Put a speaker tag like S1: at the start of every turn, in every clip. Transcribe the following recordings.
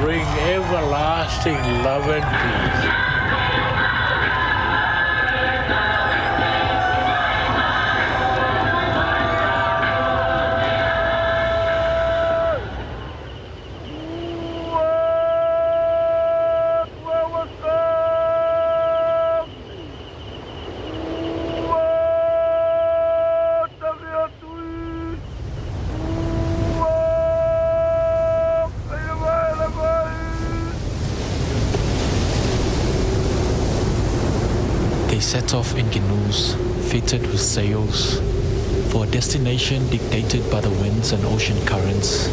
S1: bring everlasting love and peace.
S2: They set off in canoes fitted with sails for a destination dictated by the winds and ocean currents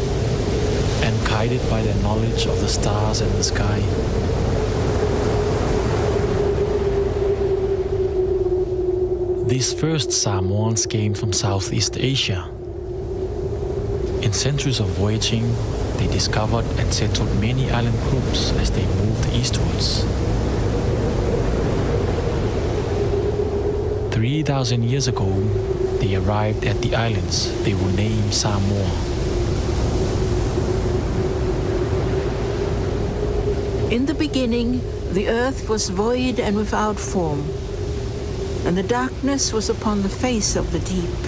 S2: and guided by their knowledge of the stars and the sky. These first Samoans came from Southeast Asia. In centuries of voyaging, they discovered and settled many island groups as they moved eastwards. 3,000 years ago, they arrived at the islands they will name Samoa.
S3: In the beginning, the earth was void and without form, and the darkness was upon the face of the deep.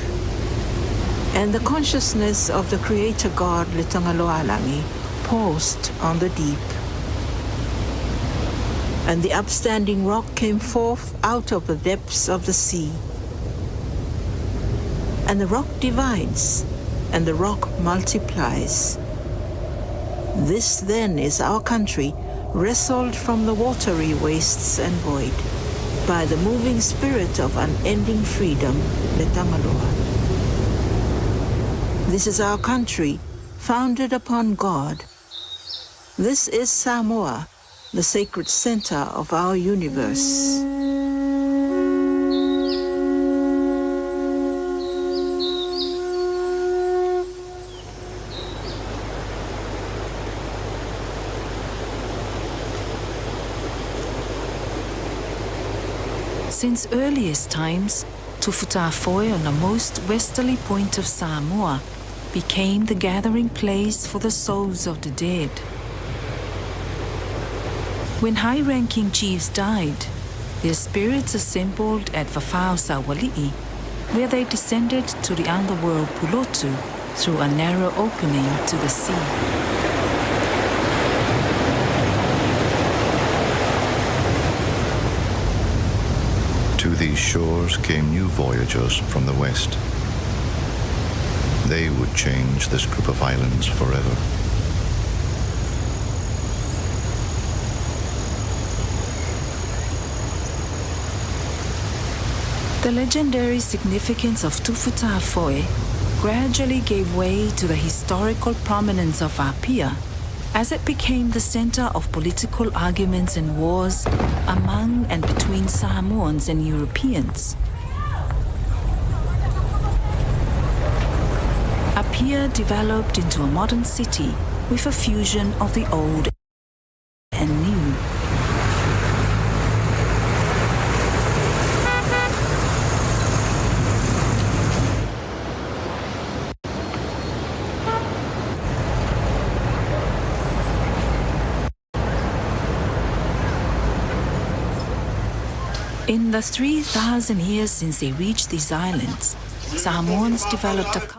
S3: And the consciousness of the Creator God, Litangaloalangi, paused on the deep. And the upstanding rock came forth out of the depths of the sea. And the rock divides, and the rock multiplies. This then is our country, wrestled from the watery wastes and void by the moving spirit of unending freedom, Letangaloa. This is our country, founded upon God. This is Samoa, the sacred center of our universe.
S4: Since earliest times, Tufutafoe on the most westerly point of Samoa became the gathering place for the souls of the dead. When high-ranking chiefs died, their spirits assembled at Vafao Sawali'i, where they descended to the underworld Pulotu through a narrow opening to the sea.
S5: To these shores came new voyagers from the west. They would change this group of islands forever.
S4: The legendary significance of Tufutafoe gradually gave way to the historical prominence of Apia as it became the center of political arguments and wars among and between Samoans and Europeans. Apia developed into a modern city with a fusion of the old and new. In the 3,000 years since they reached these islands, Samoans developed a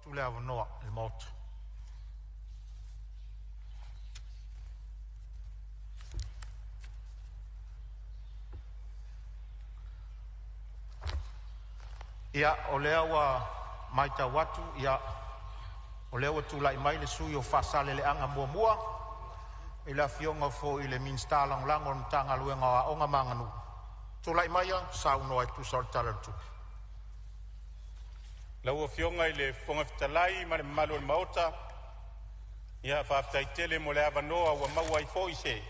S6: Atu le avanoa i le Maota. Ia, o lea ua matau atu, ia, o lea ua tulai mai le sui usufono o Faasaleleaga 1 i le Afioga foi i le Minisita Lagolago o le Matagaluega o Aoga ma Aganuu. Tulai maia e saunoa e tusa o le Tala o le Tupe.
S7: Lau Afioga i le Fofoga Fetalai ma le mamalu o le Maota, ia faafetai tele mo le avanoa ua maua ai foi se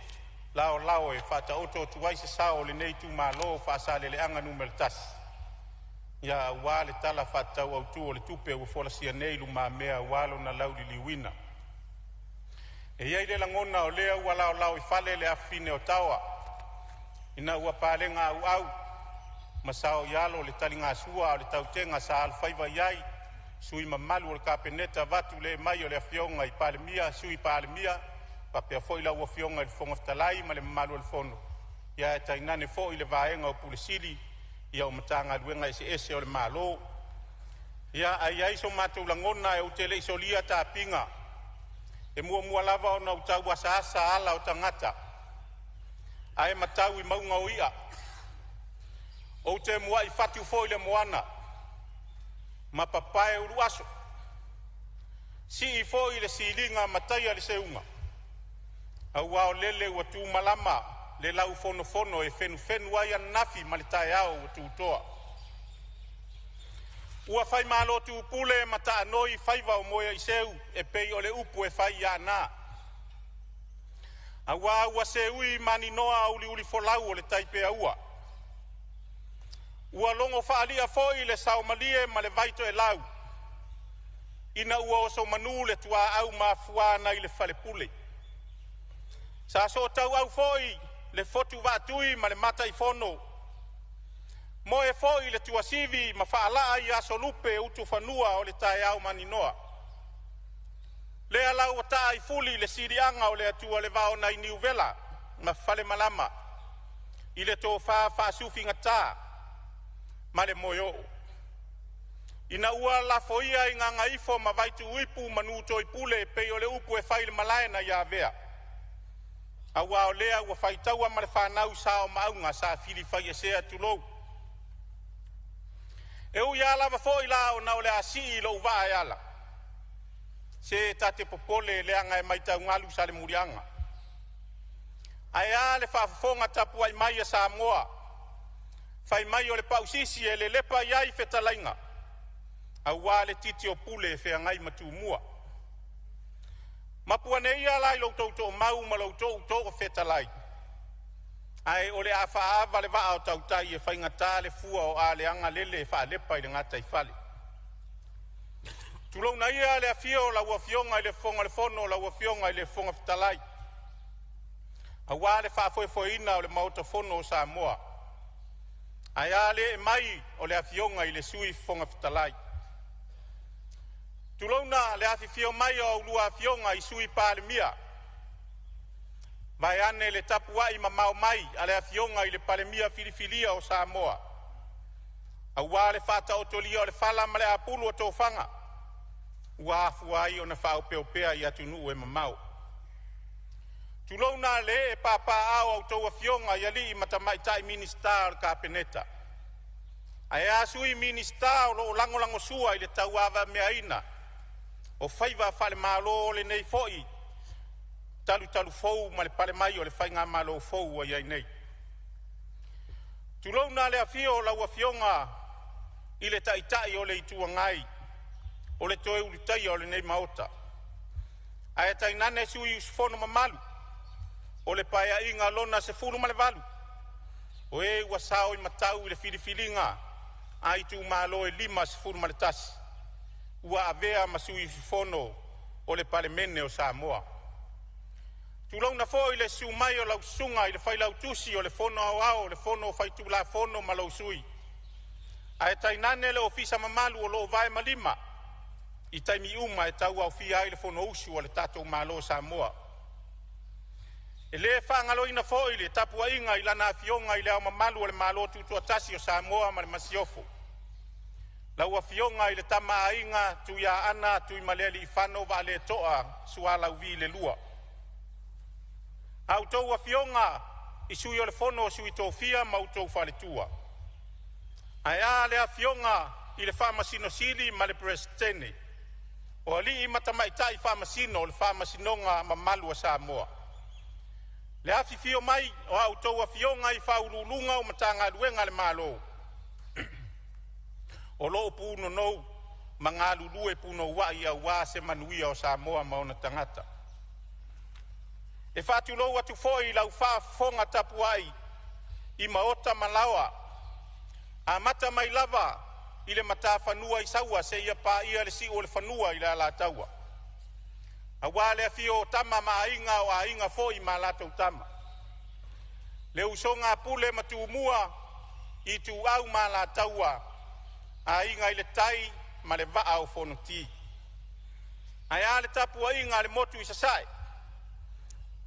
S7: laolao e faataoto atu ai se sao o lenei itumalo o Faasaleleaga Nu.1, ia aua le Tala Faatatau Autu o le Tupe ua folasia nei i lumamea aua lona lauliliuina. E i ai le lagona o lea ua laolao i fale le afafine o Taoa ina ua palega auau ma saoialo le taligasua a o le tautega sa alofaiva i ai sui usufono mamalu o le Kapeneta vaeatu le ee mai o le Afioga i le Palemia, Sui Palemia, faapea foi lau Afioga i le Fofoga Fetalai ma le mamalu o le Fono, ae tainane foi le vaega o Ofisa Sili o Matagaluega eseese o le Malo. Ia, ae i ai so matou lagona ou te le i solia tapiga, e muamua lava ona ou tau asaasa ala o tagata ae matau i mauga o i'a. Ou te muai fatu foi le moana ma papae uluaso, sii foi le siliga ma taia le seuga, aua o lele ua tumalama le laufonofono e fenufenu ai ananafi ma le taeao ua tutoa. Ua faimalo tupule ma taanoi faiva o Moeaiseu e pei o le upu e fai i Aana, aua ua seui maninoa uliulifolau o le taipeaua. Ua logo faaalii foi le saomalie ma le vaitoelau ina ua osomanu le tuaau mafua nai le falepule. Sa sootauau foi le fotu vaatui ma le Mataifono, moe foi le tuasivi ma faalaa i asolupe utufanua o le taeao maninoa. Lea la ua taa i fuli le siliaga o le atua le vao nai Niuvela ma Falemalama i le tofa faasufigata ma le moeoo, ina ua lafoia i gagaifo ma Vaituuipu manu toipule e pei o le upu e fai i le malae nai Avea, aua o lea ua faitaua ma le fanau sa o Maauga sa fili faiesea, tulou. E ui lava foi la ona o le a sii lou vaa e ala, se ta te popole leaga e matau galu Salemuliaga. Ae a le faafofoga tapuai mai a Samoa? Fai mai o le pausisi e lelepa i ai fetalaiga aua le titi o Pule e feagai ma Tumua. Mapu ane ia la i lo outou toomau ma lo outou toofetalai, ae o le a faaava le vaa o tautai e faigata le fua o aleaga lele e faalepa i le gataifale. Tulouna ia le afio o lau Afioga i le Fofoga o le Fono, lau Afioga i le Fofoga Fetalai, aua le faafoefoeina o le Maota Fono o Samoa. Ae a le ee mai o le Afioga i le Sui Fofoga Fetalai. Tulouna le afifio mai o a oulua afioga i Sui Palemia, vaeane le tapuai mamao mai a le Afioga i le Palemia filifilia o Samoa, aua le faataotolia o le fala ma le apulu o tofaga ua afua ai ona faaopeopea i atunuu e mamao. Tulouna le ee papaaao o a outou afioga i alii ma tamaitai Minisita o le Kapeneta, ae a sui Minisita o lo o lagolagosua i le tauavameaina o faiva faale-Malo o lenei foi talutalufou ma le pale mai o le faigamalo fou ua i ai nei. Tulouna le afio o lau Afioga i le Taitai o le Itu Agai, o le toe ulutaia o lenei Maota, ae tainane sui usufono mamalu o le Paeaiga lona XVII, o e ua sao i matau i le filifiliga a itumalo e 51 ua avea ma sui usufono o le Palemene o Samoa. Tulouna foi le susu mai o lau susuga i le Failautusi o le Fono Aoao, le Fono Faitulafono ma lou Sui, ae tainane le Ofisa mamalu o lo o vae ma lima i taimi uma e tauaofia ai le Fonousu a le tatou Malo o Samoa. E le faagaloina foi le tapuaiga i Lana Afioga i Le Ao Mamalu o le Malo Tutoatasi o Samoa ma le Masiofo, lau Afioga i le Tama a Aiga Tuiaana Tuimalealiifano Vaaletoa Sualauvi II, a outou afioga i Sui o le Fono a Sui Tofia ma outou faletua, ae a le afioga i le Faamasino Sili ma le Peresetene, o alii ma tamaitai faamasino o le Faamasinoga mamalu a Samoa. Le afifio mai o a outou afioga i Faauluuluga o Matagaluega a le Malo o lo o punonou ma galulue punouai aua se manuia o Samoa ma ona tagata. E faatulou atu foi i lau faafofoga tapuai i maota ma laoa, amata mai lava i le matafanua i Saua seia paia le siuolefanua i le Alataua. Aua le afio o Tama ma Aiga, o Aiga foi ma latou Tama, le usoga a Pule ma Tumua, Ituau ma Alataua, Aiga i le Tai ma le Vaa o Fonoti. Ae a le tapuaiga a le motu i Sasae,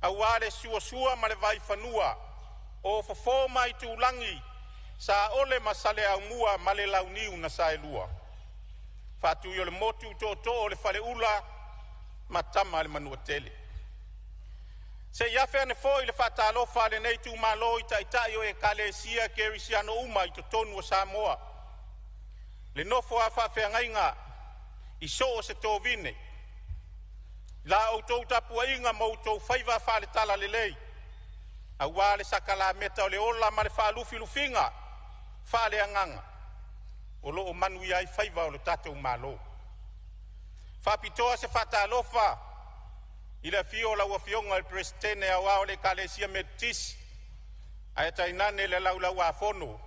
S7: aua le susu o Sua ma le Vaifanua, o Fofo ma Aitulagi, Saole ma Saleaaumua ma le Launiu na Saelua, Faatuiolemotu, Tootoo o le Faleula ma Tama a le Manuatele. Se i afe ane foi le faatalofa a lenei itumalo i taitai o Ekalesia Kerisiano uma i totonu o Samoa, le nofo a faafeagaiga i so o se tovine, la outou tapuaiga ma outou faiva faale-Talalelei, aua le sakalameta o le ola ma le faalufilufiga faaleagaga o lo o manuia ai faiva o le tatou Malo. E faapitoa se faatalofa i le afio o lau Afioga i le Peresetene Aoao o le Ekalesia Metotisi, ae tainane le Laulau-a-Fono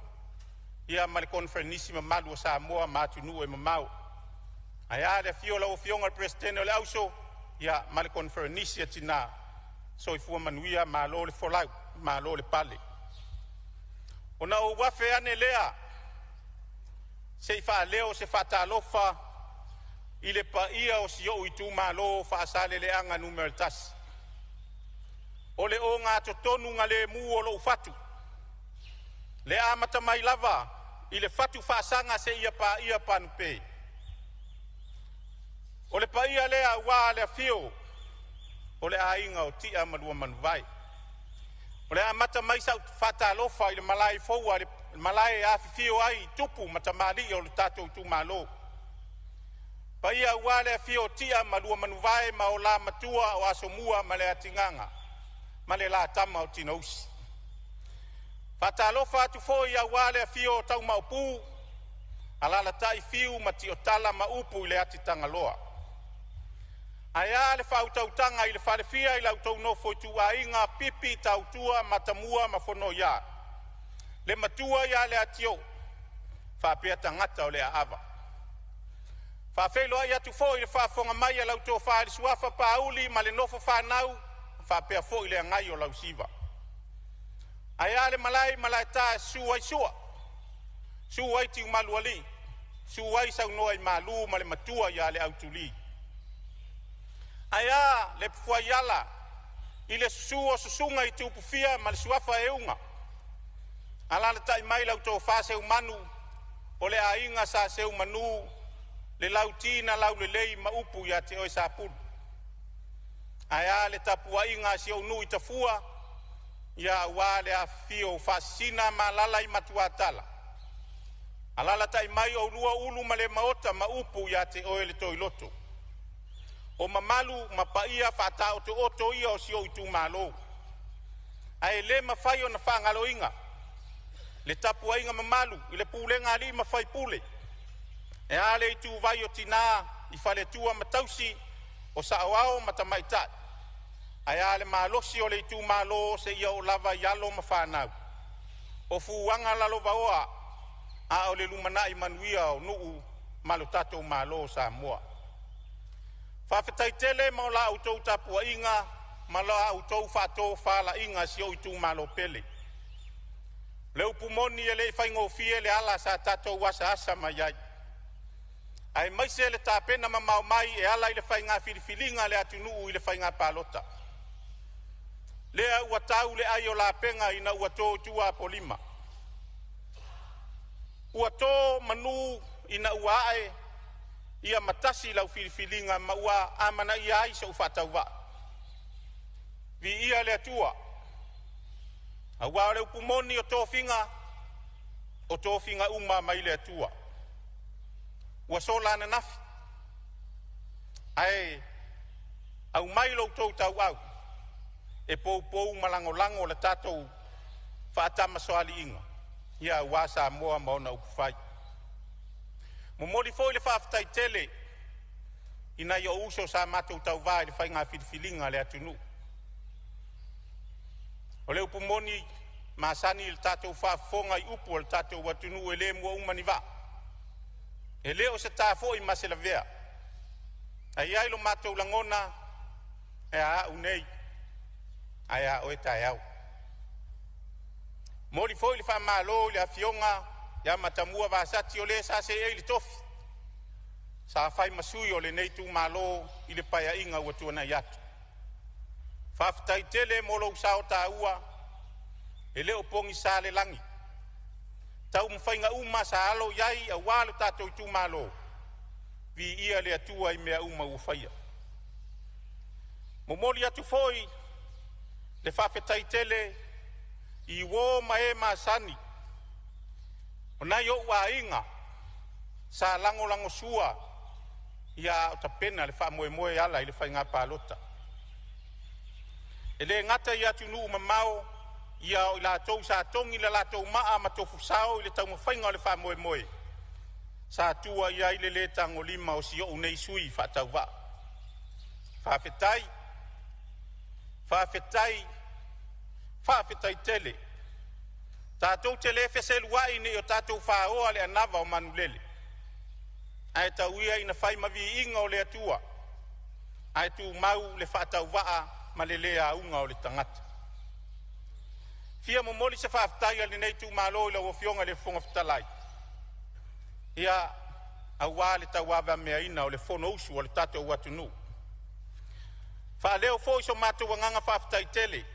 S7: ma le Koneferenisi mamalu a Samoa ma atunuu e mamao. Ae a le afio o lau Afioga i le Peresetene o le Auso ma le Koneferenisi a Tina. Soifua manuia, malo le folau, malo le pale. Ona ou afe ane lea se i faaleo se faatalofa i le paia o si ou itumalo o Faasaleleaga Nu.1. O le ogatotonugalemu o lou fatu, le amata mai lava i le fatu faasaga seia paia Panupe. O le paia lea aua le afio o le aiga o Tia ma lua Manuvae. O le a amata mai sau faatalofa i le malae i le malae e afifio ai tupu ma tamalii o le tatou itumalo. Paia aua le afio o Tia ma lua Manuvae ma o la matua o Asomua ma Leatigaga ma le la tama o Tinousi. Faatalofa atu foi aua le afio o Taumaopu, alaalatai Fiu ma Tiotala ma upu i le Atitagaloa. Ae a le faautautaga i le falefia i la outou nofo ituaiga Pipi Tautua Matamua ma Fonoia, le matua ia Leatiu faapea tagata o le Aava. Faafeiloai atu foi i le faafofoga mai a lau tofa i le Suafa Pauli ma le nofo fanau faapea foi le agai o lau siva. Ae a le malae i Malaeta e susu ai Sua, susu ai Tiumalualii, susu ai Saunoa'imalu ma le matua ia le Autuli. Ae a le fuaiala i le susu o susuga i Tupufia ma le suafa Euga, alaalatai mai lau tofa Seumanu o le aiga Sa Seumanu, le Lauti na Laulelei ma upu ia te oe Sapulu. Ae a le tapuaiga a si ou nuu i Tafua, ia aua le afifio o Faasisina ma alaala i Matuatala. Alaalatai mai oulua Ulu ma le Maota ma upu ia te oe le Toiloto. O mamalu ma paia faataotooto ia o si ou itumalo, ae le mafai ona faagaloina le tapuaiga mamalu i le pulega a alii ma faipule, e a le ituvai o tina i faletua ma tausi, o saoao ma tamaitai, ae a le malosi o le itumalo seia oo lava i alo ma fanau. O fuaga lalovaoa a o le lumanai manuia o nuu ma lo tatou Malo o Samoa. Faafetai tele mo la outou tapuaiga ma la outou faatofalaiga, si ou itumalo pele. O le upu moni e le i faigofie le ala sa tatou asaasa mai ai, aemaise le tapena mamao mai e ala i le faiga filifiliga a le atunuu i le faiga palota. Lea ua tau le ai o lapega ina ua to i tua Apolima, ua to manu ina ua ae ia matasi lau filifiliga ma ua amanaia ai sou faatauvaa. Viia le Atua, aua o le upu moni o tofiga, o tofiga uma mai le Atua. Ua sola ananafi, ae aumai lo outou tauau e poupou ma lagolago le tatou faatamasoaliiga ia aua Samoa ma ona upufai. Momoli foi le faafetai tele i nai ou uso sa matou tauva i le faiga filifiliga a le atunuu. O le upu moni e masani i le tatou faafofoga i upu a le tatou atunuu, e le mua uma ni vaa, e le o se ta foi ma se lavea. Ae i ai lo matou lagona, e a au nei, ae a oe taeao. E momoli foi le faamalo i le Afioga ia Matamua Vasati o le sa seei i le tofi sa fai ma sui o lenei itumalo i le paeaiga ua tuanai atu. Faafetai tele mo lou sao taua, e le o pogisa le lagi. Taumafaiga uma sa alo i ai aua lo tatou itumalo, viia le Atua i mea uma ua faia. Momoli atu foi le faafetai tele i uo ma e masani o nai ou aiga sa lagolagosua a o tapena le faamoemoe e ala i le faiga palota. E le gata i atunuu mamao ia o i latou sa togi le latou maa ma tofu sao i le taumafaiga o le faamoemoe, sa tua i ai le le tagolima o si ou nei sui faatauvaa. Faafetai, faafetai, faafetai tele. Tatou te le feseluai ne i o tatou faoa le anava o manulele, ae tau ia ina fai ma viiga o le Atua, ae tumau le faatauvaa ma le le auga o le tagata. E fia momoli se faafetai a lenei itumalo i lau Afioga i le Fofoga Fetalai, ia aua le tauavameaina o le Fonousu a le tatou atunuu. Faaleo foi so matou agaga faafetai tele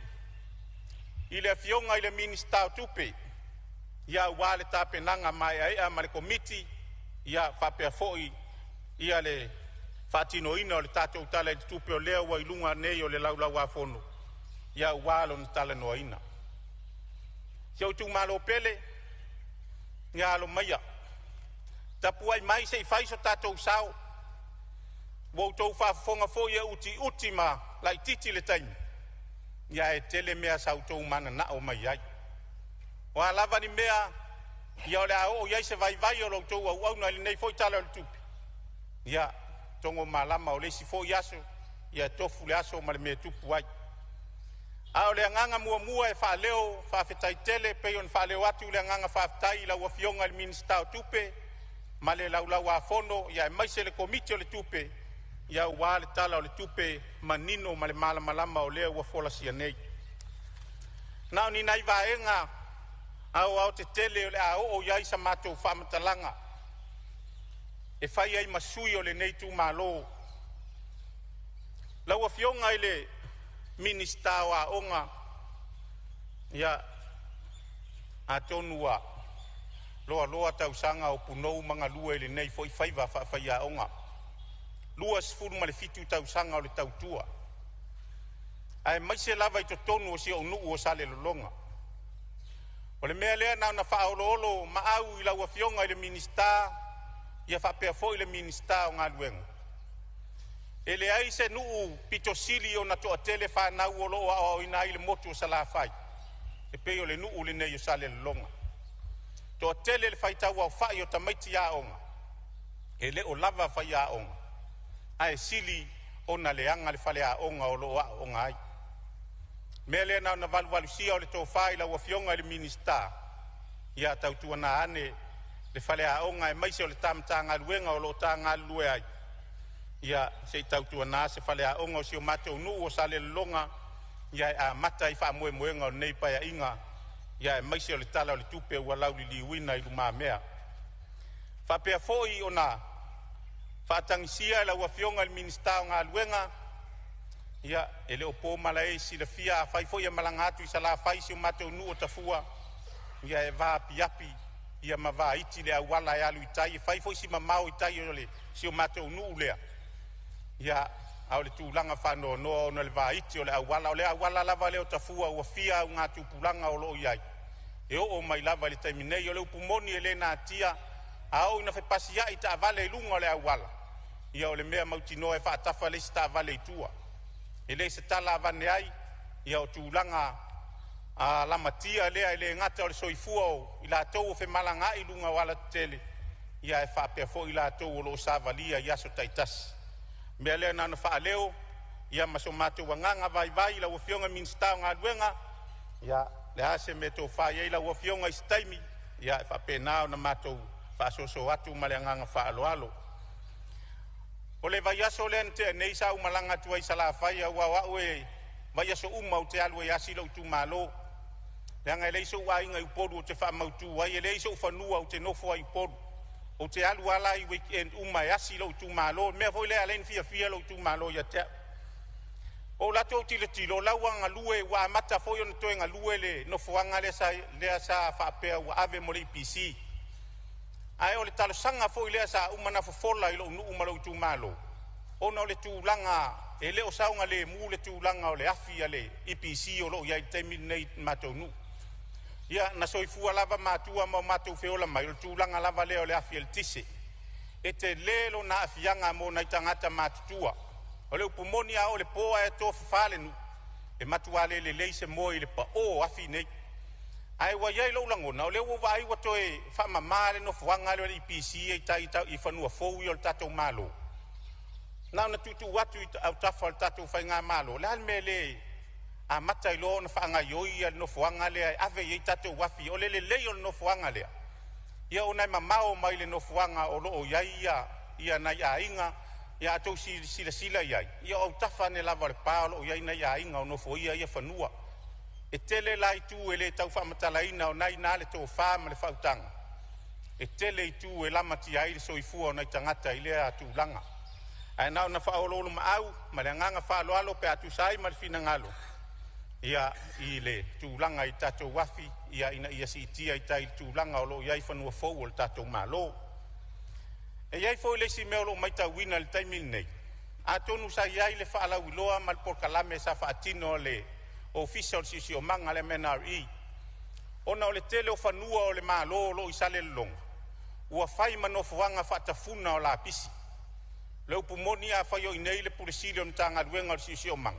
S7: i le Afioga i le Minisita o Tupe ia aua le tapenaga maeaea ma le Komiti ia faapea foi ia le faatinoina o le tatou Tala i le Tupe o lea ua i luga nei o le Laulau-a-Fono ia aua lona talanoaina. Si ou itumalo pele, ia alo maia, tapuai mai se i fai so tatou sao. Ua outou faafofoga foi e utiuti ma laitiiti le taimi, ia ae tele mea sa outou mananao mai ai. O a lava ni mea ia o le a oo i ai se vaivai o la outou auauna i lenei foi Tala o le Tupe, ia togomalama o le isi foi aso ia tofu le aso ma le mea e tupu ai. A o le agaga muamua e faaleo faafetai tele e pei ona faaleo atu le agaga faafetai i lau Afioga i le Minisita o Tupe ma le Laulau-a-Fono ia aemaise le Komiti o le Tupe ia aua le Tala o le Tupe manino ma le malamalama o lea ua folasia nei. Na o ni nai vaega aoaotetele o le a oo i ai sa matou faamatalaga e fai ai ma sui o lenei itumalo. Lau Afioga i le Minisita o Aoga, ia atonu ua loaloa tausaga o punou ma galue i lenei foi faiva faafaiaoga, 27 tausaga o le tautua, aemaise lava i totonu o si ou nuu o Salelologa. O le mea lea na ona faaoloolomaau i lau Afioga i le Minisita ia faapea foi le Minisita o Galuega, e leai se nuu pito sili ona toatele fanau o lo o aoaoina ai i le motu o Salafai e pei o le nuu lenei o Salelologa. Toatele le faitau aofai o tamaiti aoga, e le o lava faiaoga, ae sili ona leaga le faleaoga o lo o aooga ai. O le mea lea na ona valuvalusia o le tofa i lau Afioga i le Minisita, ia tautuana ane le faleaoga aemaise o le ta Matagaluega o lo o ta galulue ai, ia se i tautuana se faleaoga o si o matou nuu o Salelologa, ia e amata ai faamoemoega o lenei paeaiga, ia aemaise o le Tala o le Tupe ua lauliliuina i lumamea. Faapea foi ona faatagisia i lau Afioga i le Minisita o Galuega, ia e le o po malae i le silafia, afai foi e malaga atu i Salafai i si o matou nuu o Tafua, ia e vaapiapi ia ma vaiti le auala e alu i tai, e fai foi si mamao i tai o si o matou nuu lea. Ia, a o le tulaga faanoanoa ona o le vaiti o le auala, o le auala lava lea o Tafua ua fia augatupulaga o lo o i ai, e oo mai lava i le taimi nei. O le upu moni e le natia, a oo ina fepasiai taavale i luga o le auala, ia o le mea mautinoa e faatafa le isi taavale i tua. E le o se tala avane ai, Ia o tulaga lamatia lea e le gata o le soifua o i latou o femalagaai i luga o alatetele, ia ae faapea foi i latou o lo o savalia i aso taitasi. O le mea lea na ona faaleo ia ma so matou agaga vaivai lau Afioga i le Minisita o Galuega, ia o le a se mea e tofa i ai lau Afioga i se taimi, ia e faapena ona matou faasoasoa atu ma le agaga faaaloalo. O le vaiaso lea na tea nei sa ou malaga atu ai i Salafai aua o au e vaiaso uma ou te alu ai e asi lou itumalo, leaga e leai sou aiga i Upolu ou te faamautu ai, e leai sou fanua ou te nofo ai i Upolu. Ou te alu lava la i weekend uma e asi lou itumalo, o le mea foi lea e ala ai ona fiafia lou itumalo ia te au. Ua ou alu atu ou tilotilo o la ua galue, ua amata foi ona toe galue le nofoaga lea sa faapea ua ave mo le EPC. Ae o le talosaga foi lea sa uma ona fofola i lou nuu ma lou itumalo, ona o le tulaga e le o saogalemu le tulaga o le afi a le EPC o lo o i ai i le taimi lenei i le matou nuu. Ia na soifua lava matua ma o matou feola mai o le tulaga lava lea o le afi eletise. E tele lona aafiaga mo nai tagata matutua. O le upu moni a oo i le po ae tofafa le nuu, e matua le lelei se moe i le pao o afi nei. Ae ua i ai lou lagona, o lea ua ou vaai ua toe faamama le nofoaga lea o le EPC i tai i fanua fou ia o le tatou Malo. Na ona tuutuu atu i autafa o le tatou faigamalo, o le a le mea e le amata ai loa ona faagaioi le nofoaga lea e ave i ai tatou afi? O le lelei o le nofoaga lea, ia ona e mamao mai le nofoaga o lo o i ai ia nai aiga. Ia a outou silasila i ai, ia o autafa ane lava o le pa o lo o i ai nai aiga o nofoia ia fanua. E tele la itu e le tau faamatalaina, o lena e i ina le tofa ma le faautaga, e tele itu e lamatia ai le soifua o nai tagata i lea tulaga. Ae na ona faaoloolomaau ma le agaga faaaloalo pe a tusa ai ma le finagalo ia i le tulaga i tatou afi ia ina ia siitia i tai i le tulaga o lo o i ai fanua fou o le tatou Malo. E i ai foi le isi mea o lo o matauina i le taimi lenei, atonu sa i ai le faalauiloa ma le polokalame sa faatino e le Ofisa o le Siosiomaga le MNRE, ona o le tele o fanua o le Malo o lo o i Salelologa ua fai ma nofoaga faatafuna o lapisi. O le upu moni afai o i inei le Pule Sili o le Matagaluega o le Siosiomaga,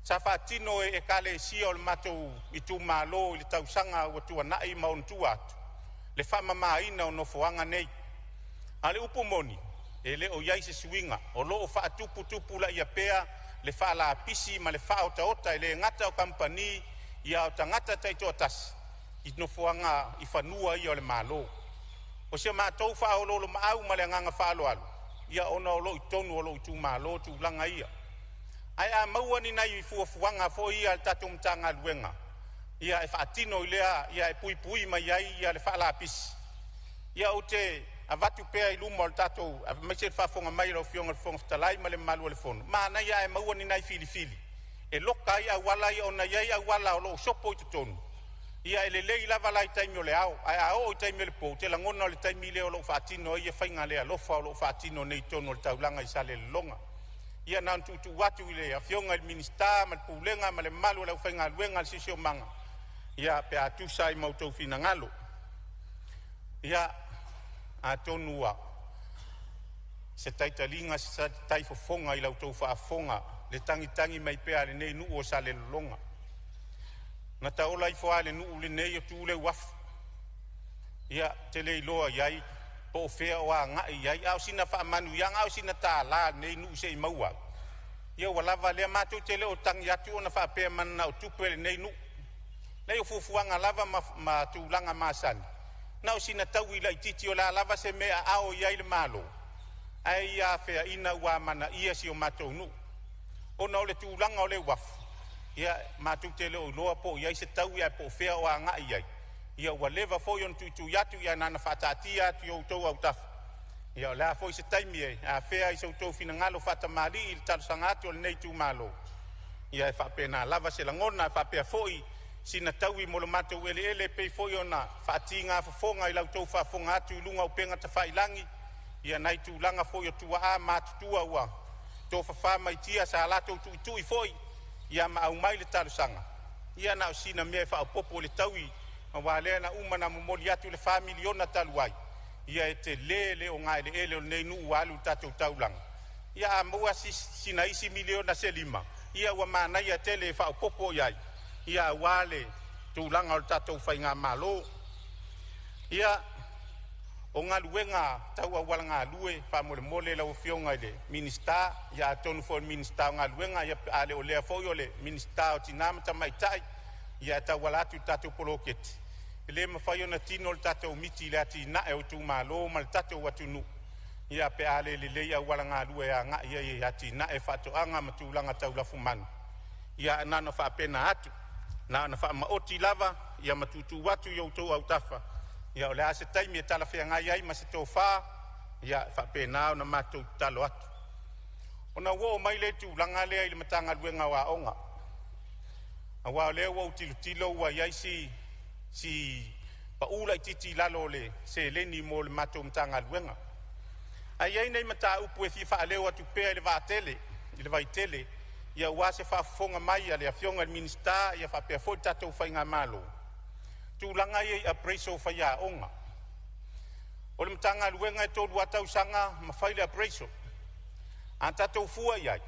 S7: sa faatino e Ekalesia o le matou itumalo i le tausaga ua tuanai ma ona tua atu le faamamaina o nofoaga nei. A o le upu moni, e le o i ai se suiga, o lo o faatuputupulaia pea le faalapisi ma le faaotaota e le gata o kamupani a o tagata taitoatasi i nofoaga i fanua ia o le Malo. O si a matou faaoloolomaau ma le agaga faaaloalo, ia ona o lo o i totonu o lou itumalo tulaga ia. Ae a maua ni nai fuafuaga foi ia a le tatou Matagaluega ia e faatino i lea ia e puipui mai ai ia le faalapisi, ia ou te avatu pea i luma o le tatou aemaise le faafofoga mai a lau Afioga i le Fofoga Fetalai ma le mamalu o le Fono, manaia ae maua ni nai filifili e loka ai auala ia ona e i ai auala o lo o sopo i totonu. Ia e lelei lava la i taimi o le ao, ae a oo i taimi o le po, ou te lagona o le taimi lea o lo o faatino ai faiga le alofa o lo o faatino nei i totonu o le taulaga i Salelologa. Ia na ona tuutuu atu i le Afioga i le Minisita ma le Pulega ma le mamalu o le aufaigaluega a le Siosiomaga, ia pe a tusa ai ma outou finagalo. Ia atonu ua se taitaliga se taifofoga i la outou faafofoga le tagitagi mai pea a lenei nuu o Salelologa. Na taola ifo lava i le nuu lenei o tu le uafu. Ia, ou te le iloa i ai po o fea o agai i ai, a o sina faamanuiaga, a o sina $1 a lenei nuu se i maua atu, ia ua lava lea. Matou te le o tagi atu ona faapea e mananao tupe lenei nuu. Leai o fuafuaga lava ma tulaga masani, na o sina taui laitiiti o le a lava se mea e aao i ai le Malo, ae ia afea ina ua amanaia si o matou nuu. Ona o le tulaga o le uafu, ia matou te le o iloa po o i ai se taui ae po o fea o agai i ai. Ia ua leva foi ona tuitui atu, ae na ona faataatia atu i outou autafa. Ia o le a foi se taimi e afea i so outou finagalo faatamalii i le talosaga atu a lenei itumalo, ia e faapena lava se lagona, e faapea foi sina taui mo le matou eleele e pei foi ona faatiga fofoga i la outou faafofoga atu i luga o upega tafailagi ia nai tulaga foi o tuaa matutua ua tofafa mai tia sa latou tuitui foi ia ma aumai le talosaga. Ia na o sina mea e faaopoopo i le taui aua lea na uma ona momoli atu le $4 miliona talu ai, ia e tele le ogaeleele o lenei nuu ua alu i le tatou taulaga. Ia a maua sina isi miliona se 5 Ia ua manaia tele e faaopoopo i ai ia aua le tulaga o le tatou faigamalo. Ia, o galuega tau auala galue faamolemole lau Afioga i le Minisita, ia atonu foi o le Minisita o Galuega, ia pe a le o lea foi o le Minisita o Tina ma Tamaitai e tauala atu i le tatou poloketi, e le mafai ona tino le tatou miti i le atinae o itumalo ma le tatou atunuu ia pe a le lelei auala galue e agai ai e atinae faatoaga ma tulaga tau lafumanu. Ia na ona faapena atu, na ona faamaoti lava ia ma tuutuu atu i outou autafa. Ia o le a se taimi e talafeagai ai ma se tofa, ia e faapena ona matou tatalo atu. Ona ou oo mai lea i le tulaga lea i le Matagaluega o Aoga, aua o lea ua ou tilotilo ua i ai si pau laitiiti i lalo o le seleni mo le matou Matagaluega. Ae i ai nai mataupu e fia faaleo atu pea i le vaatele i le vaitele ia aua se faafofoga mai a le Afioga i le Minisita ia faapea foi le tatou faigamalo, tulaga ia i appraisal o faiaoga. O le Matagaluega e 3 lava tausaga ma fai le appraisal. A tatou fua i ai,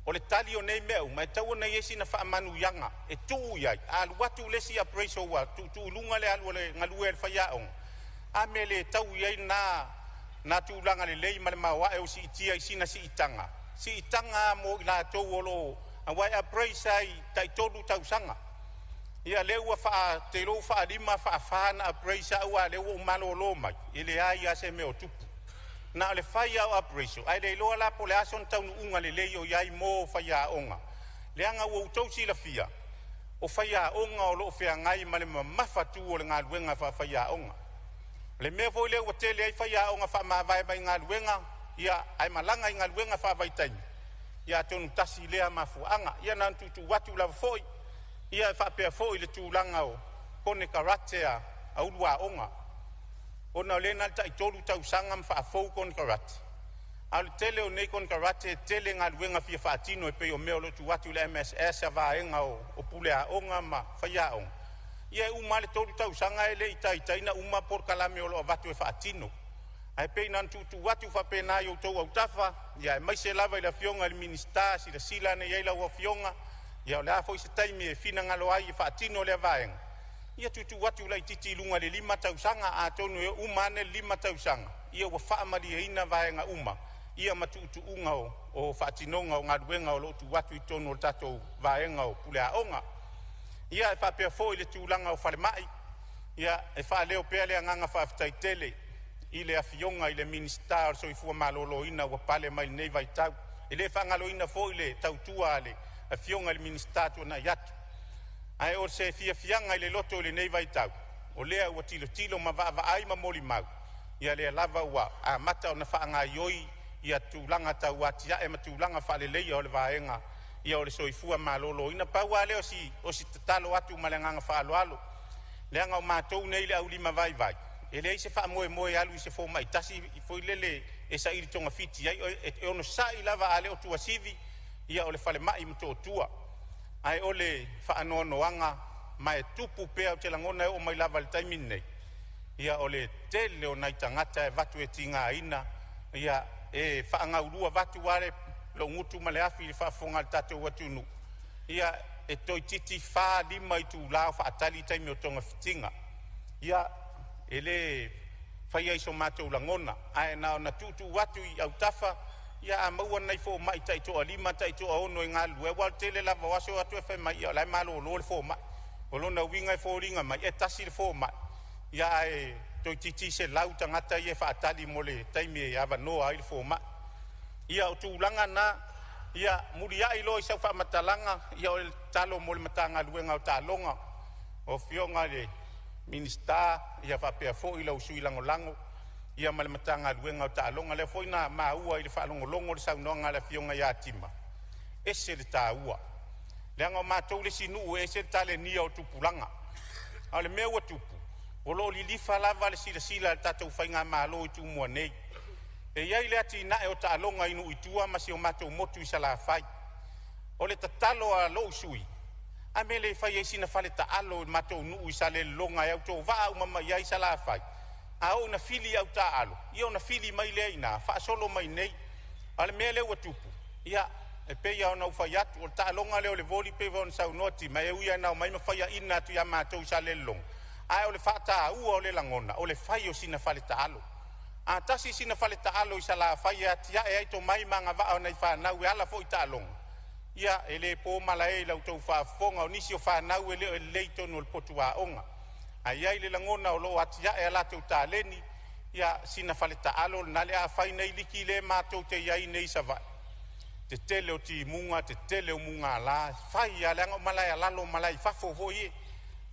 S7: o le tali o nei mea uma, e tatau ona i ai sina faamanuiaga e tuu i ai. A alu atu le isi appraisal ua tuutuu i luga le alu a le galue a le faiaoga, a mea e le tau i ai lena tulaga lelei ma le maoae ua siitia i sina siitaga, siitaga lava mo i latou o lo o… aua e appraise lava i tai-3 tausaga. Ia lea ua ou te iloa ua faalima, faafa ona appraise au a o lea ua ou malolo mai, e leai lava se mea o tupu. Na o le fai lava o appraisal ae le iloa la po o le a sona taunuuga lelei o i ai mo faiaoga, leaga ua outou silafia, o faiaoga o lo o feagai ma le mamafatu o le galuega faafaiaoga. O le mea foi lea ua tele ai faiaoga faamavae mai galuega ia ae malaga i galuega faavaitaimi, ia atonu tasi lea mafuaaga. Ia na ona tuutuu atu lava foi, ia e faapea foi i le tulaga o konekarate a ulu aoga, ona o lea na o le tai-3 tausaga ma faafou konekarate, a o le tele o nei konekarate e tele galuega fia faatino e pei o mea o lo o tuu atu i le MSS a vaega o puleaoga ma faiaoga. Ia e uma lava le 3 tausaga e le i taitai ona uma polokalame o lo o avatu e faatino. Ae pei na ona tuutuu atu faapena i outou autafa, aemaise lava i le Afioga i le Minisita, silasila ane i ai lau Afioga. Ia o le a foi se taimi e finagalo ai e faatino lea vaega, ia tuutuu atu laitiiti i luga i le 5 tausaga. Atonu e uma ane le 5 tausaga ia ua faamalieina vaega uma ia ma tuutuuga o faatinoga o galuega o lo o tuu atu i totonu o le tatou vaega o puleaoga. Ia e faapea foi le tulaga o falemai, ia e faaleo pea le agaga faafetai tele i le Afioga i le Minisita o le Soifua Maloloina ua pale mai i lenei vaitau. E le faagaloina foi le tautua a le Afioga i le Minisita tuanai atu. Ae o se fiafiaga i le loto i lenei vaitau, o lea ua tilotilo ma vaavaai ma molimau, ia lea lava ua amata ona faagaoioi ia tulaga tau atiae ma tulaga faaleleia o le vaega o le soifua maloloina. Pau lava lea o si tatalo atu ma le agaga faaaloalo, leaga o matou nei le aulimavaivai, e leai se faamoemoe e alu i se fomai tasi foi lele e saili togafiti ai, e onosai lava, a le o Tuasivi, ia o le falemai i Motootua. Ae o le faanoanoaga ma e tupu pea, ou te lagona e oo mai lava i le taimi lenei, ia o le tele o nai tagata e avatu e tigaina, ia e faagaulua vaeatu lava lou gutu ma le afi i le faafofoga a le tatou atunuu, ia e toeitiiti 4, 5 itula o faatali taimi o togafitiga. Ia e le faia i so matou lagona, ae na ona tuutuu atu i autafa, ia a maua ni nai fomai taitoalima taitoaono e galulue, aua o le tele lava o aso e o atu ae fai mai o la e malolo le fomai. O lona uiga e foliga mai e tasi le fomai, ae toeitiiti 100 tagata ia e faatali mo le taimi e avanoa ai le fomai. Ia o tulaga na, ia muliai loa i sau faamatalaga, ia o le tatalo mo le Matagaluega o Taaloga, o Afioga i le Minisita ia faapea foi lau Sui Lagolago ia ma le Matagaluega o Taaloga. Lea foi na maua i le faalogologo le saunoaga a le Afioga ia Tima, e ese le taua, leaga o matou le isi nuu e ese le talenia o tupulaga. A o le mea ua tupu, o lo o lilifa lava le silasila a le tatou faigamalo i Tumua nei. E i ai le atinae o taaloga i nuu i tua ma si o matou motu i Salafai. O le tatalo a lou sui usufono, a mea e le fai ai sina fale taalo i le matou nuu i Salelologa e autovaa uma mai ai Salafai? A oo ina fili au taaalo, ia ona fili mai lea i ina faasolo mai i inei. A o le mea lea ua tupu, ia E pei lava ona ou fai atu, o le taaloga lea o le voli pei foi ona saunoa Tima, e ui lava ina omai ma faiaina atu ia matou i Salelologa, ae o le faataua o le lagona, o le fai o sina faletaalo. A tasi sina faletaalo i Salafai e atiae ai tomai ma agavaa o nai fanau e ala foi i taaloga, ia e le po malae i la outou faafofoga, o nisi o fanau e le o lelei i totonu o le potu aoga. Ae i ai le lagona o lo o atiae a latou taleni, ia sina faletaalo lena o le a fai nei liki lea matou te i ai nei i Savaii, tetele o timuga, tetele o mugala, e fai lava leaga o malae alalo o malae i fafo foi e.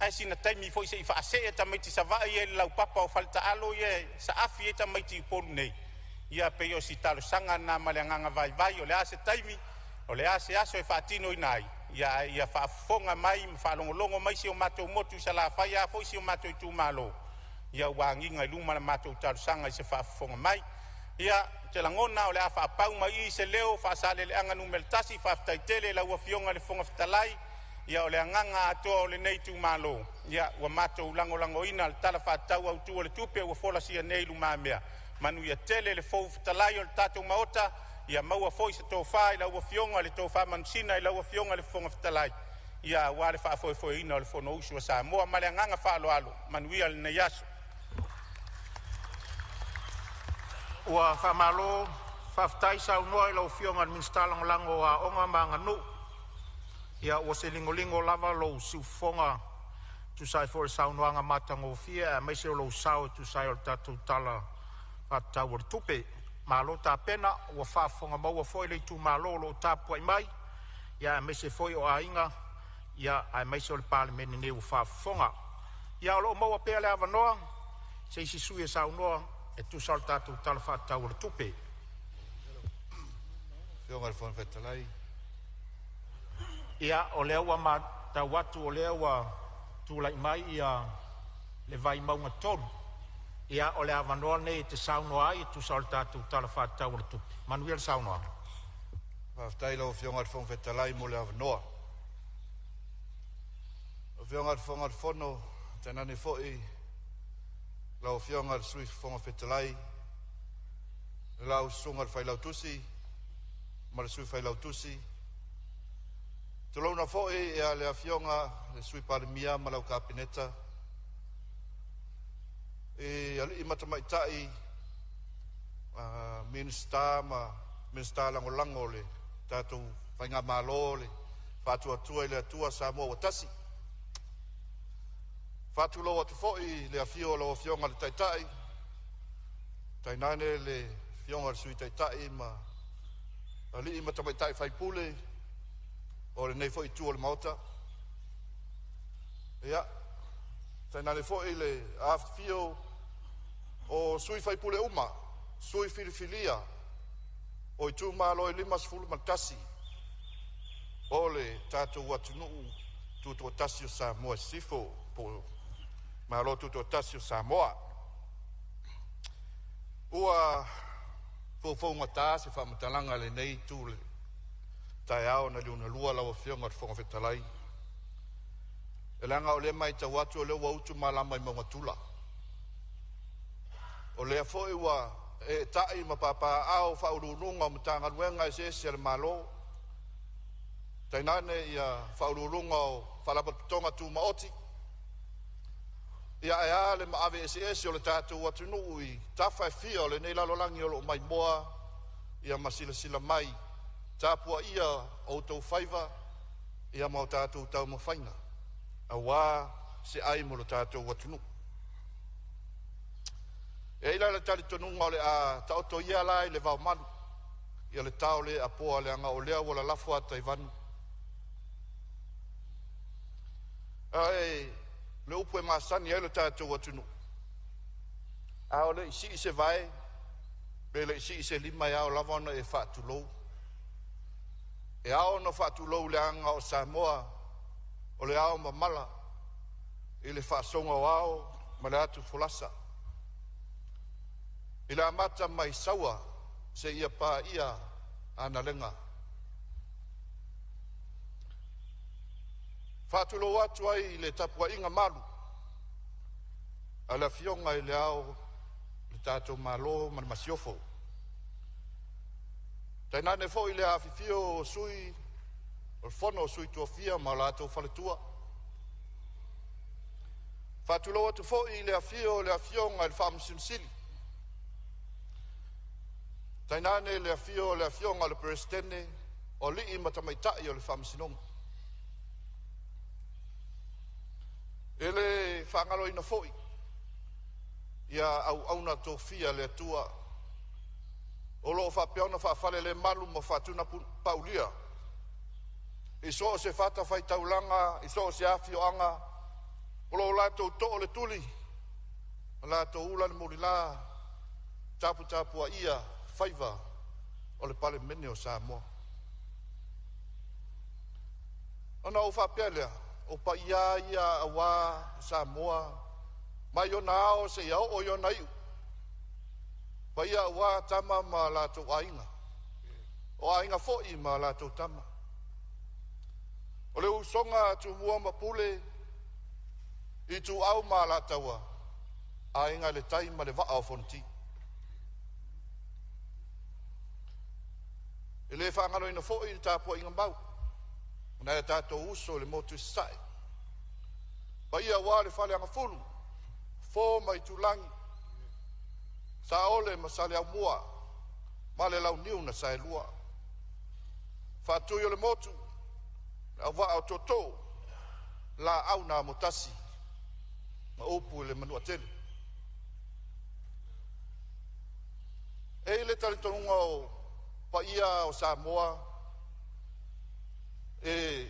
S7: Ae sina taimi foi se i faasee tamaiti Savaii ia i le laupapa o faletaalo ia e saafi ai tamaiti i Upolu nei. Ia pei o si talosaga lena ma le agaga vaivai. O le a se taimi, o le a se aso e faatinoina ai, ia ae ia faafofoga mai ma faalogologo mai si o matou motu i Salafai, a foi si o matou itumalo, ia ua agiga i luma la matou talosaga i se faafofoga mai. Ia, ou te lagona o le a faapau mai i i se leo o Faasaleleaga Nu.1. Faafetai tele i lau Afioga i le Fofoga Fetalai. Ia o le agaga atoa o lenei itumalo, ia ua matou lagolagoina le Tala Faatatau Autu o le Tupe ua folasia nei i lumamea. Manuia tele le Fofoga Fetalai o le tatou Maota, ia maua foi se tofa i lau Afioga le tofa manusina i lau Afioga i le Fofoga Fetalai, ia aua le faafoefoeina o le Fonousu a Samoa. Ma le agaga faaaloalo, manuia lenei aso.
S6: Ua faamalo faafetai saunoa i lau Afioga i le Minisita Lagolago o Aoga ma Aganuu. Ia ua se ligoligo lava lou siufofoga e tusa ai foi o le saunoaga matagofie aemaise o lou sao e tusa ai o le tatou Tala Faatatau o le Tupe. Malo tapena, ua faafofoga foi le itumalo o lo o tapuai mai, ia aemaise foi o aiga, ia aemaise o le Palemene nei ua faafofoga. Ia o lo o maua pea le avanoa i se isi sui usufono e saunoa e tusa o le tatou Tala Faatatau o le Tupe.
S5: Afioga i le Fofoga Fetalai.
S6: Ia, o lea ua matau atu o lea ua tulai mai ia le Vaimauga 3. Ia o le avanoa lenei e te saunoa ai e tusa o le tatou Tala Faatatau o le Tupe. Manuia le saunoaga.
S5: Faafetai i lau Afioga i le Fofoga Fetalai mo le avanoa. Lau Afioga i le Fofoga Fetalai, tainane foi lau Afioga i le Sui Fofoga Fetalai, lau Susuga i le Failautusi ma le Sui Failautusi, tulouna foi le Afioga i le Sui Palemia ma lau Kapeneta, i alii ma tamaitai Minisita ma Minisita Lagolago o le tatou faigamalo o le Faatuatua i le Atua Samoa ua Tasi. Faatulou atu foi i le afio o lau Afioga i le Taitai, tainane le Afioga i le Sui Taitai ma alii ma tamaitai sui usufono o lenei foi itu o le Maota. Ia, tainane foi le afifio o sui usufono uma, sui filifilia o itumalo e 51 o le tatou atunuu tutoatasi o Samoa i Sisifo po o le Malo Tutoatasi o Samoa. Ua foufou gata se faamatalaga i lenei itu o le taeao na liugalua lau Afioga i le Fofoga Fetalai, leaga o lea e matau atu o lea ua utu malama i mauga tula. O lea foi ua eetai ma papaaao Ofisa Sili o Pulega o Matagaluega eseese a le Malo, tainane ia Faauluuluga o Faalapotopotoga Tumaoti, ia ae a le maave eseese o le tatou atunuu i tafa e fia o lenei lalolagi o lo o maimoa ia ma silasila mai i le tapuaia o outou faiva ia ma o tatou taumafaiga aua se ai mo lo tatou atunuu. E i ai la le talitonuga o le a taoto ia la i le vaomalu ia le tao le apoa leaga o lea ua lalafo ata i vanu. Ae o le upu e masani ai lo tatou atunuu, a o le i sii se vae pe le i sii se lima, e ao lava ona e faatulou. E ao ona faatulou leaga o Samoa o le ao mamala i le faasoga o ao ma le atufolasa, i le amata mai Saua seia paia Analega. E faatulou atu ai i le tapuaiga malu a le Afioga i Le Ao o le tatou Malo ma le Masiofo. Tainane foi le afifio o sui o le fono o sui tofia ma latou faletua. Faatulou atu foi i le afio o le Afioga i le Faamasino Sili, tainane le afio o le Afioga i le Peresetene o Alii ma Tamaitai o le Faamasinoga. E le faagaloina foi ia auauna tofia a le Atua o lo o faapea ona faafalelemalu ma faatunapaulia i so o se fatafaitaulaga i so o se afioaga o lo o latou too le tuli ma latou ula le mulila taputapuaia faiva o le Palemene o Samoa. Ona ou faapea lea, o paia ia aua Samoa mai ona ao seia oo i ona iu, paia aua Tama ma latou Aiga, o Aiga foi ma latou Tama. O le usoga a Tumua ma Pule, Ituau ma Alataua, Aiga i le Tai ma le Vaa o Fonoti. E le faagaloina foi le tapuaiga mau a nai o tatou uso i le motu i Sasae, paia aua le Faleagafulu, Fofo ma Aitulagi, Saole ma Saleaaumua ma le Launiu na Saelua, Faatui o le Motu, le Auvaa o Tootoo, Laau na Amotasi ma upu i le Manuatele. E i ai le talitonuga o paia o Samoa e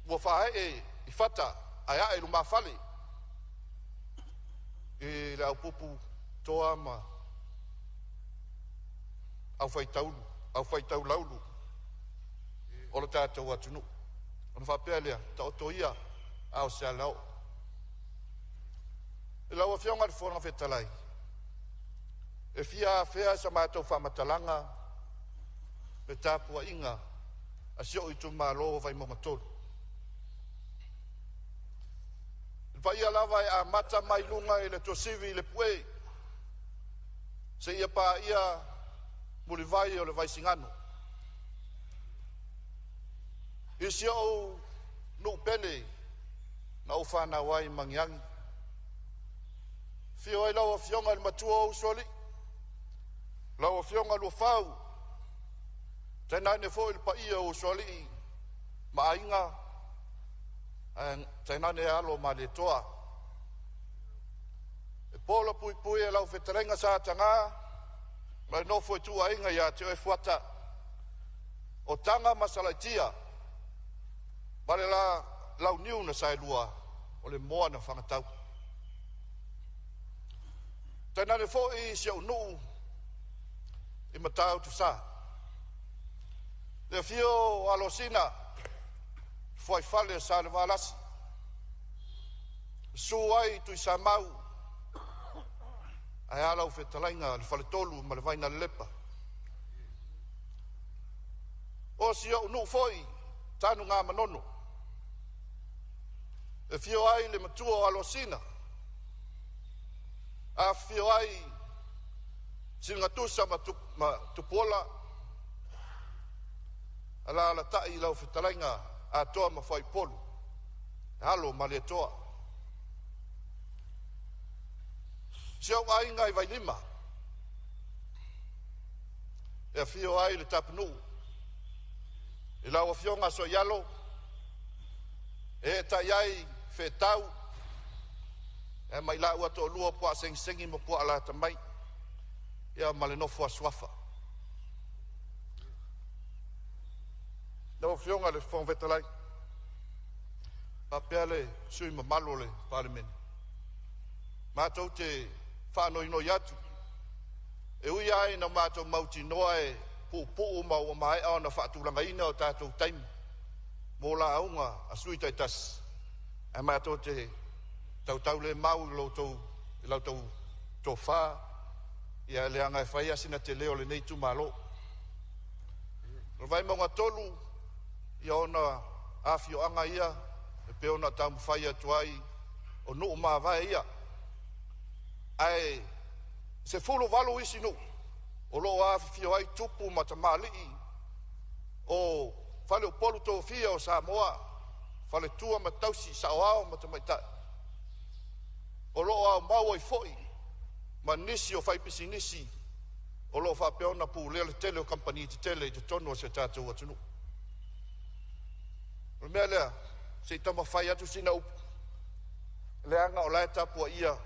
S5: ua faaee i fata ae ae i lumafale i le aupupu toa ma aufaitaulaulu o le tatou atunuu. Ona faapea lea, taoto ia a o se alaoo. I lau Afioga i le Fofoga Fetalai, e fia afea e sa matou faamatalaga le tapuaiga a si ou itumalo o Vaimauga 3. Le paia lava e amata mai luga i le tuasivi i le Pue seia paia mulivai o le Vaisigano. I si ou nuu pele na ou fanau ai i Magiagi, afio ai lau Afioga i le Matua o Usoalii, lau Afioga Luafau, tainane foi le paia o Usoalii ma Aiga, ae tainane alo o Malietoa. E pola puipui e lau fetalaiga Sa Ataga ma le nofo a ituaiga ia te oe Fuata, o Taga ma Salaitia ma le launiu na saelua, o le moa na fagatau. Tainane foi si ou nuu i Matautusa, le afio o Alosina, fuaifale o Salevalasi, susu ai Tuisamau, ae a lau fetalaiga le Faletolu ma le Vainalelepa. O si ou nuu foi Tanugamanono e afio ai le matua o Alosina, afifio ai Siligatusa ma Tupuola, alaalatai lau fetalaiga Atoa ma Fuaipolu, alo o Malietoa. Si ou aiga i Vailima e afio ai le Tapunuu i lau Afioga Sooialo, eetai ai Feetau ma i laua toalua o Puaasegisegi ma Puaalatamai, ia ma le nofo a suafa. Lau Afioga i le Fofoga Fetalai, faapea le sui usufono mamalu o le Palemene, matou te faanoinoi atu, e ui lava ina matou mautinoa e puupuu ma ua maea ona faatulagaina o tatou taimi mo lauga a sui usufono taitasi, ae matou te tautaulemau i la outou tofa, ia leaga e fai lava sina tele o lenei itumalo. O le Vaimauga 3, ia ona afioaga ia e pei ona taumafai atu ai, o nuu mavae ia, ae 18 isi nuu O loo afifio ai tupu ma tamalii o faleupolu tofia o Samoa, faletua ma tausi, saoao ma tamaitai. O loo aumau ai foi ma nisi o faipisinisi o loo faapea ona pulea le tele o kamupani tetele i totonu o si o tatou atunuu. O le mea lea, se i taumafai atu sina upu, leaga o la e tapuaia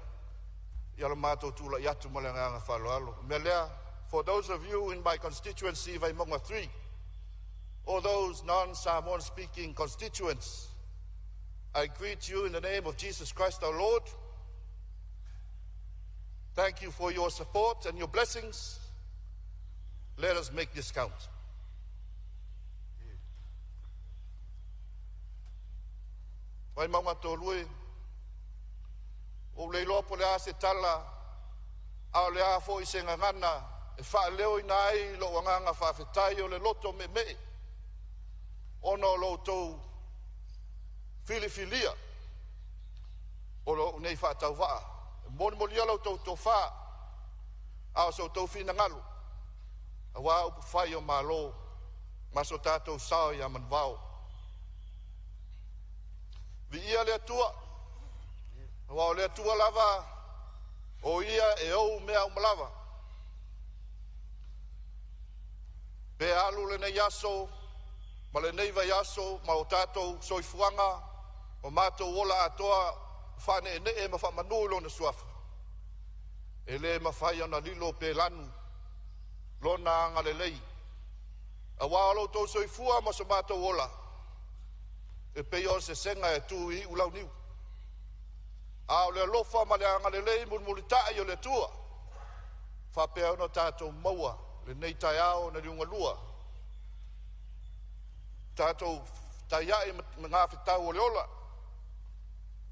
S5: ia le matou tulai atu ma le agaga faaaloalo. O le mea lea, for those of you in my constituency, Vaimauga 3, all those non-Samoan speaking constituents, I greet you in the name of Jesus Christ our Lord. Thank you for your support and your blessings. Let us make this count. Vaimauga 3, ua ou le iloa po o le a se tala a o le a foi se gagana e faaleoina ai lou agaga faafetai o le loto meemee ona o lo outou filifilia o lou nei faatauvaa. E molimolia la outou tofa a o so outou finagalo aua upufai o Malo ma so tatou sao ia manuvao. Viia le Atua, aua o le Atua lava o Ia e ou mea uma lava. Pe alu lenei aso ma lenei vaiaso ma o tatou soifuaga ma matou ola atoa faaneenee ma faamanu i Lona Suafa, e le mafai ona lilo pe lanu Lona agalelei, aua o lo outou soifua ma so matou ola e pei o se sega e tu i iulauniu. A o le alofa ma le agalelei mulimulitai o le Atua faapea ona tatou maua lenei taeao na liugalua tatou taiai ma gafetau o le ola,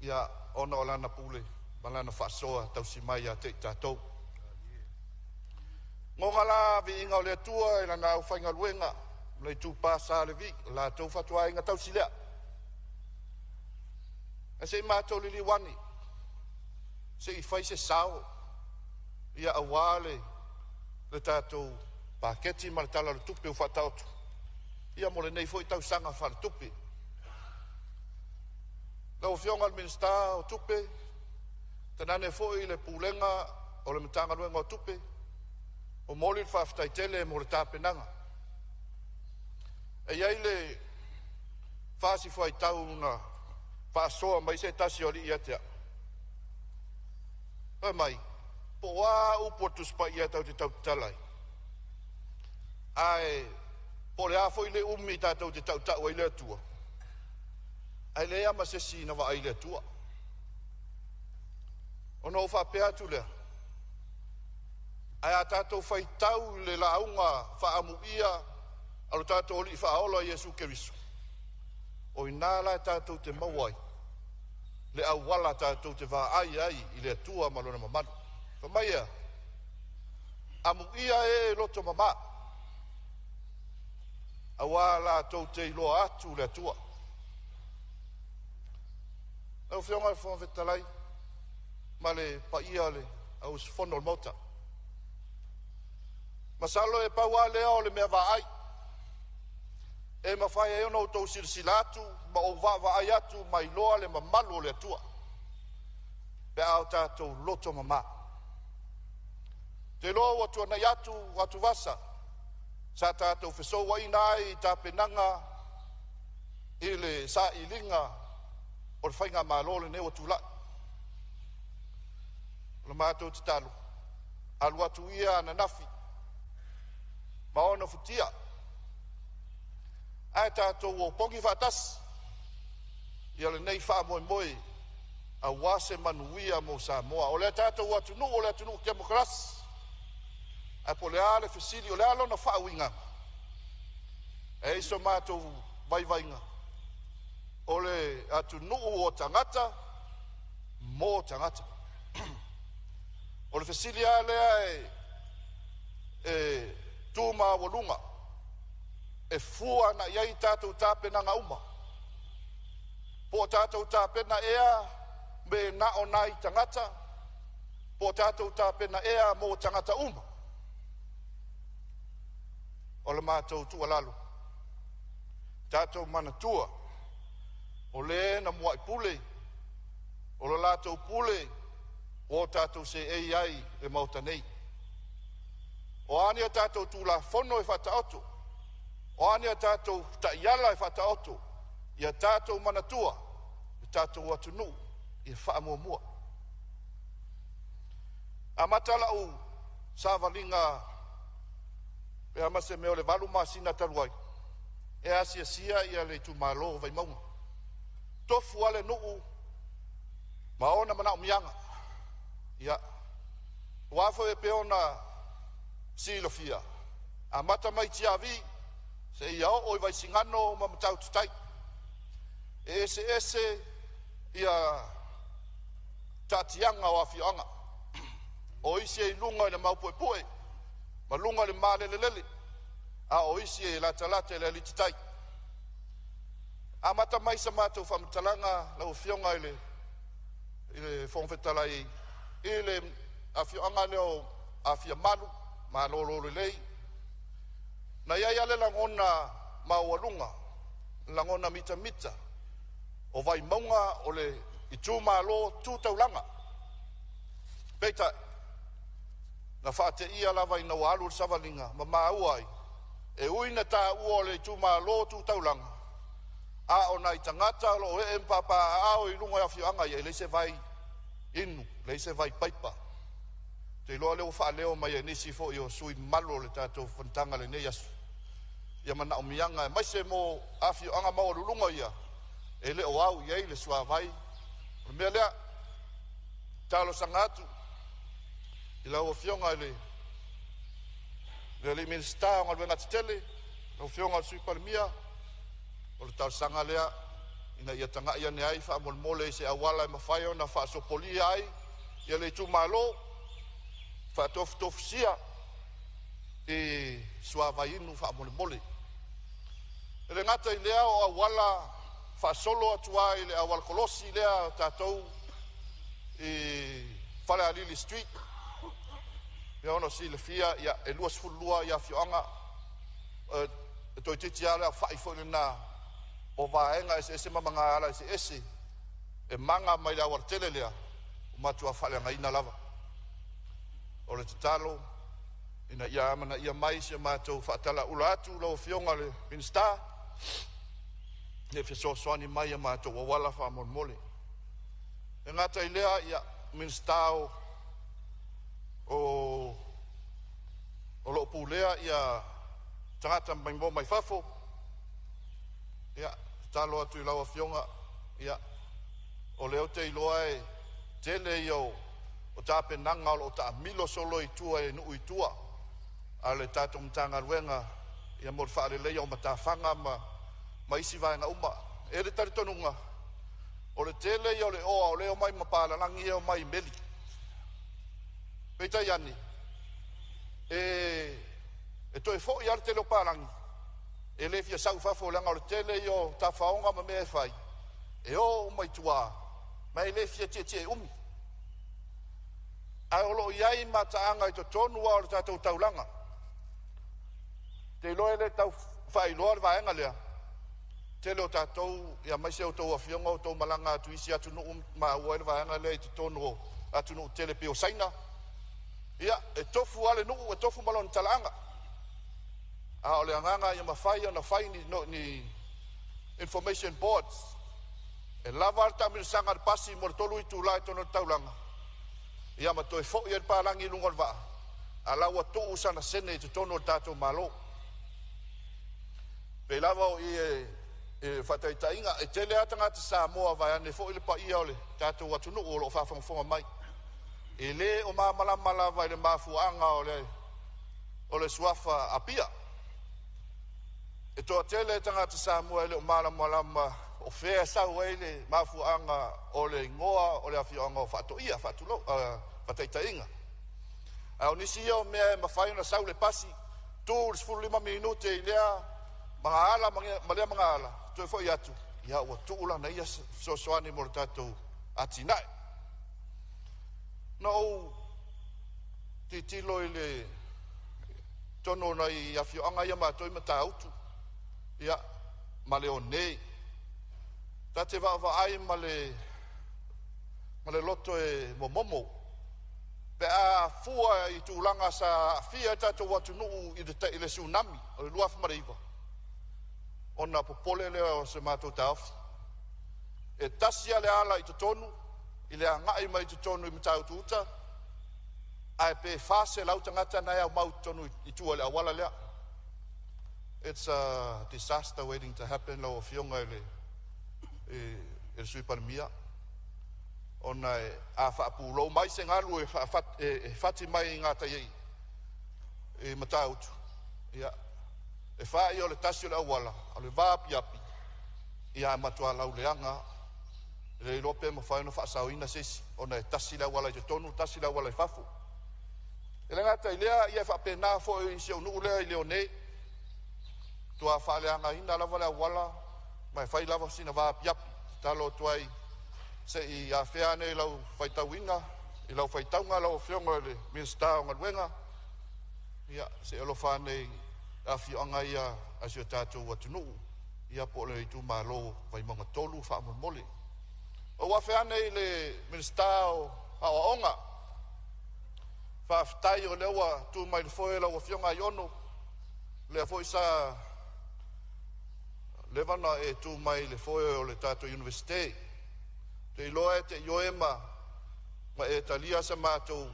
S5: ia ona o Lana pule ma Lana faasoa tausi mai ia te i tatou. Goga la viiga o le Atua i Lana aufaigaluega le itupa sa Levi, o latou fatuaiga tausi lea. Ae se i matou liliu ane se i fai se sao ia aua le tatou paketi ma le Tala o le Tupe ua faataoto ia mo lenei foi tausaga faaletupe. Lau Afioga i le Minisita o Tupe, tainane foi le Pulega o le Matagaluega o Tupe, momoli le faafetai tele mo le tapenaga. E i ai le fasi fuaitau na faasoa mai se tasi o alii ia te au, fai mai, po o a upu a le Tusi Paia tatou te tautatala ai, ae po o le a foi le umi tatou te tautau ai le Atua, ae leai lava ma se isi na vaai i le Atua. Ona ou faapea atu lea, ae a tatou faitau i le lauga faaamuia a lo tatou Alii Faaola Iesu Keriso, o ina la tatou te maua ai le auala tatou te vaai ai i le Atua ma Lona mamalu. Fai mai ea, amuia e loto mama, aua latou te iloa atu le Atua. Lau Afioga i le Fofoga Fetalai ma le paia o le auusufono o le Maota, masalo e pau lava lea o le mea vaai e mafai ai ona outou silasila atu ma ou vaavaai atu ma iloa le mamalu o le Atua pe a o tatou loto mama. Te iloa ua tuanai atu atuvasa sa tatou fesouaina ai i tapenaga i le sailiga o le faigamalo lenei ua tulai. O le matou tatalo, alu atu ia ananafi ma ona futia, ae tatou opogi faatasi ia lenei faamoemoe aua se manuia mo Samoa. O le tatou atunuu o le atunuu temokarasi, ae po o le a le fesili, o le a lona faauigaga? E i so matou vaivaiga, o le atunuu o tagata mo tagata. O le fesili lava lea e tu maualuga e fua agai i ai tatou tapenaga uma. Po o tatou tapena ea me na o nai tagata, po o tatou tapena ea mo tagata uma. O le matou tuualalo, tatou manatua o le na muai pule, o le latou pule ua o tatou seei ai le Maota nei. O a ni a tatou Tulafono e faataoto, o a ni a tatou taiala e faataoto, ia tatou manatua le tatou atunuu ia faamuamua. Amata lau savaliga pe a ma se mea o le 8 masina talu ai, e asiasia ia le itumalo o Vaimauga. Tofu lava le nuu ma ona manaomiaga. Ia, aua foi e pei ona silafia, amata mai Tiavi seia oo i Vaisigano ma Matautu-tai. E eseese ia taatiaga o afioaga. O isi e i luga i le maupuepue ma luga i le malelelele, a o isi e latalata i le alititai. Amata mai sa matou faamatalaga lau Afioga i le Fofoga Fetalai i le afioaga lea o Afiamalu, Malolo Lelei. Na i ai lava le lagona maualuga, lagona mitamita o Vaimauga o le itumalo tu taulaga. Peitai, na faateia lava ina ua alu le savaliga ma maua ai, e ui ina taua o le itumalo tu taulaga, a o nai tagata o lo o ee ma papaaao i luga o afioaga ia, e leai se vai inu, leai se vai paipa. Ou te iloa o lea ua faaleo mai e nisi foi o sui usufono mamalu o le tatou fonotaga i lenei aso ia manaomiaga aemaise mo afioaga maualuluga ia e le o au i ai le suavai. O le mea lea, e talosaga atu i lau Afioga i le Minisita o Galuega Tetele, lau Afioga i le Sui Palemia, o le talosaga lea ina ia tagai ane ai faamolemole i se auala e mafai ona faasopolia ai ia le itumalo, faatofutofusia i suavai inu faamolemole. E le gata i lea o auala faasolo atu lava i le auala kolosi lea tatou i Falealili Street, e ono silafia ia, e 22 ia afioaga, e toeitiiti lava le aofai foi lena o vaega eseese ma magaala eseese e maga mai le auala tele lea, ua matua faaleagaina lava. O le tatalo ina ia amanaia mai si a matou faatalaula atu lau Afioga i le Minisita e fesoasoani mai ia matou auala faamolemole. E gata i lea, ia, Minisita o lo o pulea ia tagata maimoa mai fafo, ia, tatalo atu i lau Afioga, ia, o lea ou te iloa e tele ia o tapenaga o lo o taamilo solo i tua i nuu i tua a le tatou Matagaluega ia mo le faaleleia o matafaga ma isi vaega uma. E le talitonuga o le tele ia o le oa o lea e omai ma palalagi e omai i meli. Peitai ane, e toe foi lava le tele o palagi, e le fia sau i fafo leaga o le tele ia o tafaoga ma mea e fai, e o uma i tua, ma e le fia tietie umi. Ae o lo o i ai mataaga i totonu lava o le tatou taulaga. Te iloa e le tau faailoa le vaega lea. Tele o tatou, ia aemaise outou afioga, outou malaga atu i isi atunuu maua ai le vaega lea i totonu o atunuu tele pei o Saina. Ia, e tofu lava le nuu, e tofu ma lona talaaga. A o le agaga ia mafai ona fai ni information boards e lava le taamilosaga a le pasi mo le 3 itula i totonu o le taulaga, ia ma toe foi ai le palagi i luga o le vaa, a la ua tuu sana sene i totonu o le tatou Malo. Pei lava o i e faataitaiga, e tele lava tagata Samoa vaeane foi le paia o le tatou atunuu o lo o faafogafoga mai, e le o malamalama lava i le mafuaaga o le suafa Apia. E toatele tagata Samoa e le o malamalama o fea sau ai le mafuaaga o le igoa o le afioaga o Faatoia, faatulou, faataitaiga. A o nisi ia o mea e mafai ona sau le pasi, tu le 15 minute i lea magaala ma lea magaala, toe foi atu, ia ua tuu lana ia fesoasoani mo le tatou atinae. Na ou tilotilo i le totonu o nai afioaga ia matou i Matautu ia ma Leone. Ta te vaavaai ma le loto e momomo pe a fua i tulaga sa aafia ai le tatou atunuu i le tsunami o le 2009, ona popole lea o se matou taofi. E tasi lava le ala i totonu i le agai mai totonu i Matautu Uta, ae pe 400 tagata na e aumau i totonu i tua i le auala lea. It's a disaster waiting to happen, lau Afioga i le Sui Palemia, ona a faapulou mai se galu e fati mai i gatai i Matautu, ia, e fai o le tasi o le auala, o le vaapiapi, ia matua lauleaga, e le iloa pe mafai ona faasaoina se isi, ona e tasi le auala i totonu, tasi le auala i fafo. E le gata i lea, ia e faapena foi i si ou nuu lea i Leone, tua faaleagaina lava le auala, ma e fai lava sina vaapiapi, tatalo atu ai se i afea ane i lau faitauina, i lau faitauga lau Afioga i le Minisita o Galuega, ia se i alofa ane i afioaga ia a si o tatou atunuu, ia po o le itumalo Vaimauga 3 faamolemole. Ou afe ane i le Minisita o Aoaoga, faafetai o lea ua tu mai le foe lau Afioga Aiono, lea foi sa leva na e tu mai le foe o le tatou Iunivesite. Te iloa e te ioe ma e talia sa matou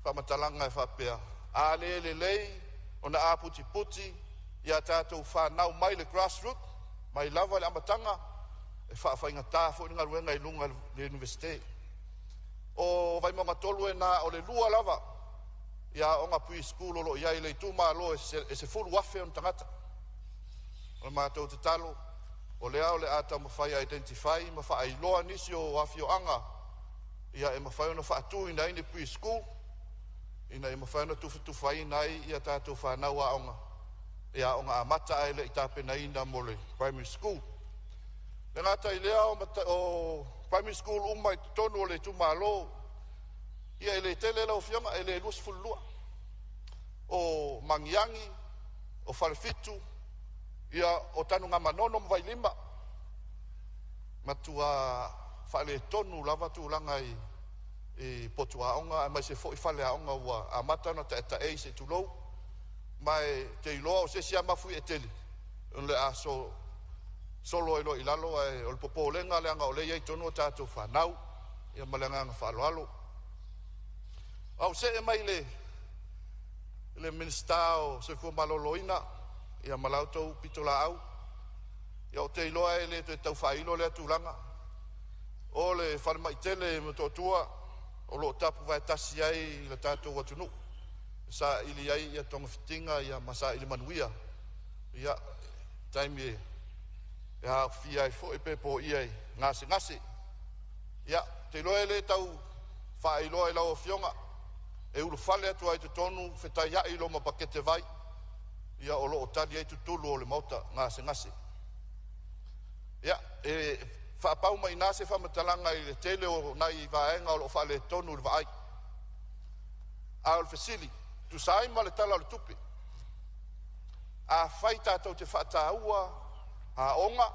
S5: faamatalaga e faapea, a le lelei ona aputiputi ia tatou whanau mai le grassroot, mai lava le amataga, e faafaigata foi le galuega i luga le Iunivesite. O Vaimauga 3 e na o le lua lava ia aoga pre-school o lo o i ai le itumalo e 10,000 ona tagata. O le matou tatalo, o lea o le a taumafai e identify ma faailoa nisi o afioaga ia e mafai ona faatuina ai ni pre-school, ina ia mafai ona tufatufaina ai ia tatou whanau aoga, ia aoga amata ae le i tapenaina mo le primary school. Le gata i lea o primary school uma i totonu o le itumalo, ia e le tele lau Afioga, e le 22. O Magiagi, o Falefitu, ia o Tanugamanono ma Vailima, matua faaletonu lava tulaga i potu aoga, aemaise foi fale aoga ua amata ona taetae se tulou, ma e te iloa o se isi mafu e tele, o le aso solo ai loa i lalo, ae o le popolega leaga o lea e i ai tonu o tatou whanau, ia ma le agaga faaaloalo. Au see mai le Minisita o Soifua Maloloina, ia ma la outou pitolaau, ia o te iloa e le toe tau faailo lea tulaga. O le falemai tele i Motootua, o loo tapu vaetasi ai le tatou atunuu, sa ili ai ia togafitiga ia ma sa ili manuia, ia taimi e aofia ai foi pe poia i gasegase. Ia te iloa e le tau faailoa i lau Afioga, e ulufale atu ai totonu fetaiai i loma pakete vai, ia o loo tali ai tutulu o le maota gasegase. Ia e faapau mai ina se faamatalaga i le tele o nai vaega o loo faaletonu i le vaai. A o le fesili, tusa ai ma le tala o le tupe, a fai tatou te faataua aoga,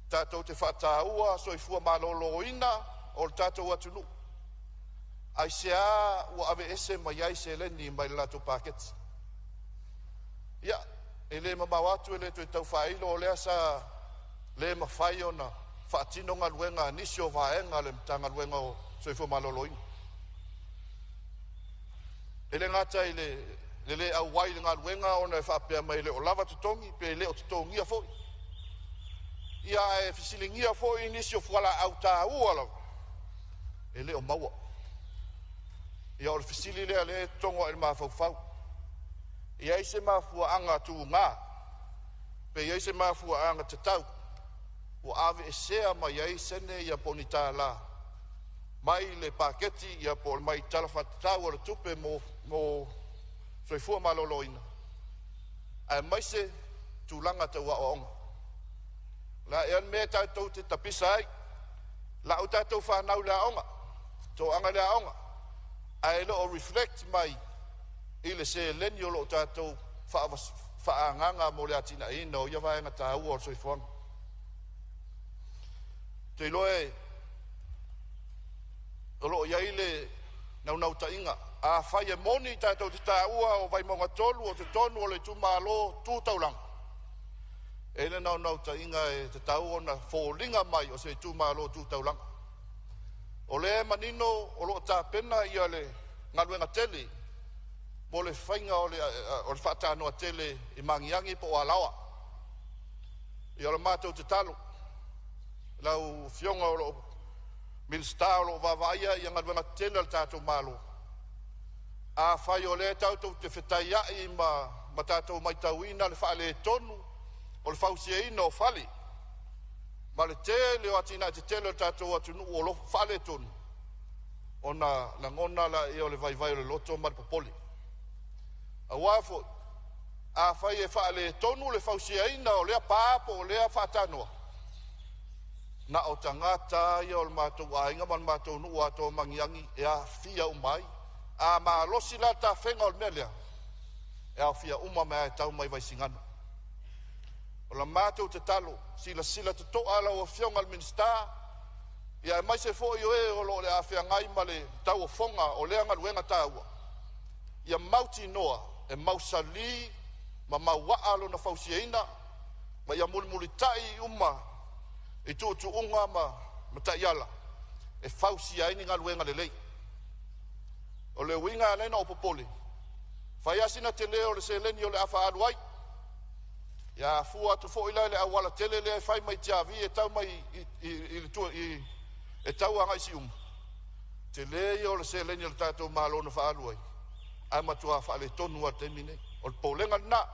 S5: tatou te faataua soifua maloloina o le tatou atunuu, aisea ua aveese mai ai seleni mai le latou paketi? Ia, e le mamao atu e le toe tau faailo o lea sa le mafai ona faatino galuega a nisi o vaega le Matagaluega o Soifua Maloloina. E le gata i le le auai i le galuega ona e faapea mai le o lava totogi pe le o totogia foi. Ia e fesiligia foi nisi o fualaau taua lava e le o maua. Ia o le fesili lea le totogo ai le mafaufau. Ia ai se mafuaaga tuga, pe iai se mafuaaga tatau, ua aveesea mai ai sene ia ponita la mai le paketi ia po o mai tala faatatau o le tupe mo soifua maloloina, aemaise tulaga tau aoaoga. La ea le mea tatou te tapisa ai, lau tatou whanau le aoga, toaga le aoga, ae le o reflect mai i le seleni o loo tatou faaagaga mo le atinaeina o ia vaega taua o le soifuaga. Te iloa o loo i ai le naunautaiga, afai e moni tatou te taua o Vaimauga 3 o totonu o le itumalo tu taulaga, e le naunautaiga e tatau ona foliga mai o se itumalo tu taulaga. O lea e manino o loo tapena ia le galuega tele mo le faiga o le faatanoa tele i Magiagi po o Alaoa. Ia o le matou tatalo lau afioga o loo Minisita o loo vaavaaia ia galuega tetele a le tatou Malo. Afai o lea tatou te fetaiai ma tatou matauina le faaletonu o le fausiaina o fale ma le tele o atinae tetele o le tatou atunuu o lo o faaletonu, ona lagona laia o le vaivai o le loto ma le popole. Aua foi afai e faaletonu le fausiaina o lea pa po o lea faatanoa, na o tagata ia o le matou aiga ma le matou nuu atoa o Magiagi e aafia uma ai. A malosi la le tafega o le mea lea, e aofia uma mai e tau mai Vaisigano. O la matou tatalo, silasila totoa lau afioga i le Minisita, ia aemaise foi o e o lo o le afeagai ma le tauofoga o lea galuega taua, ia mautinoa e mausali ma mauaa lona fausiaina, ma ia mulimulitai uma i tuutuuga ma taiala e fausia ai ni galuega lelei. O le uiga e ala ona ou popole, fai lava sina tele o le seleni o le a faaalu ai, ia afua atu foi la i le auala tele lea e fai mai Tiavi e tau mai e tau agai i Siumu, tele ia o le seleni o le tatou Malo na faaalu ai, ae matua faaletonu lava i le taimi nei. O le popolega lena,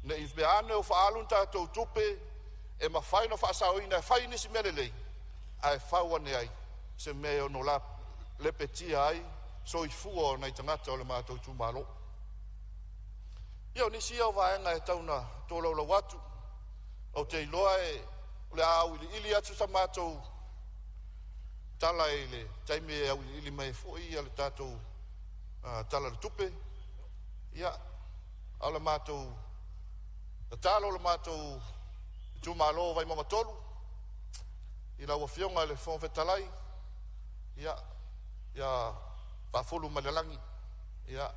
S5: ne i mea ane ua faaalu ni tatou tupe e mafai ona faasaoina e fai nisi mea lelei, ae fau ane ai se mea e ono lepetia ai soifua o nai tagata o le matou itumalo. Ia o nisi ia o vaega e tau na tolaulau atu. Ou te iloa o le a auiliili atu sa matou tala i le taimi e auiliili mai foi ia le tatou tala o le tupe. Ia, a o le matou tatalo o le matou itumalo o Vaimauga 3 i lau afioga i le Fofoga Fetalai, ia faafulu mai le lagi ia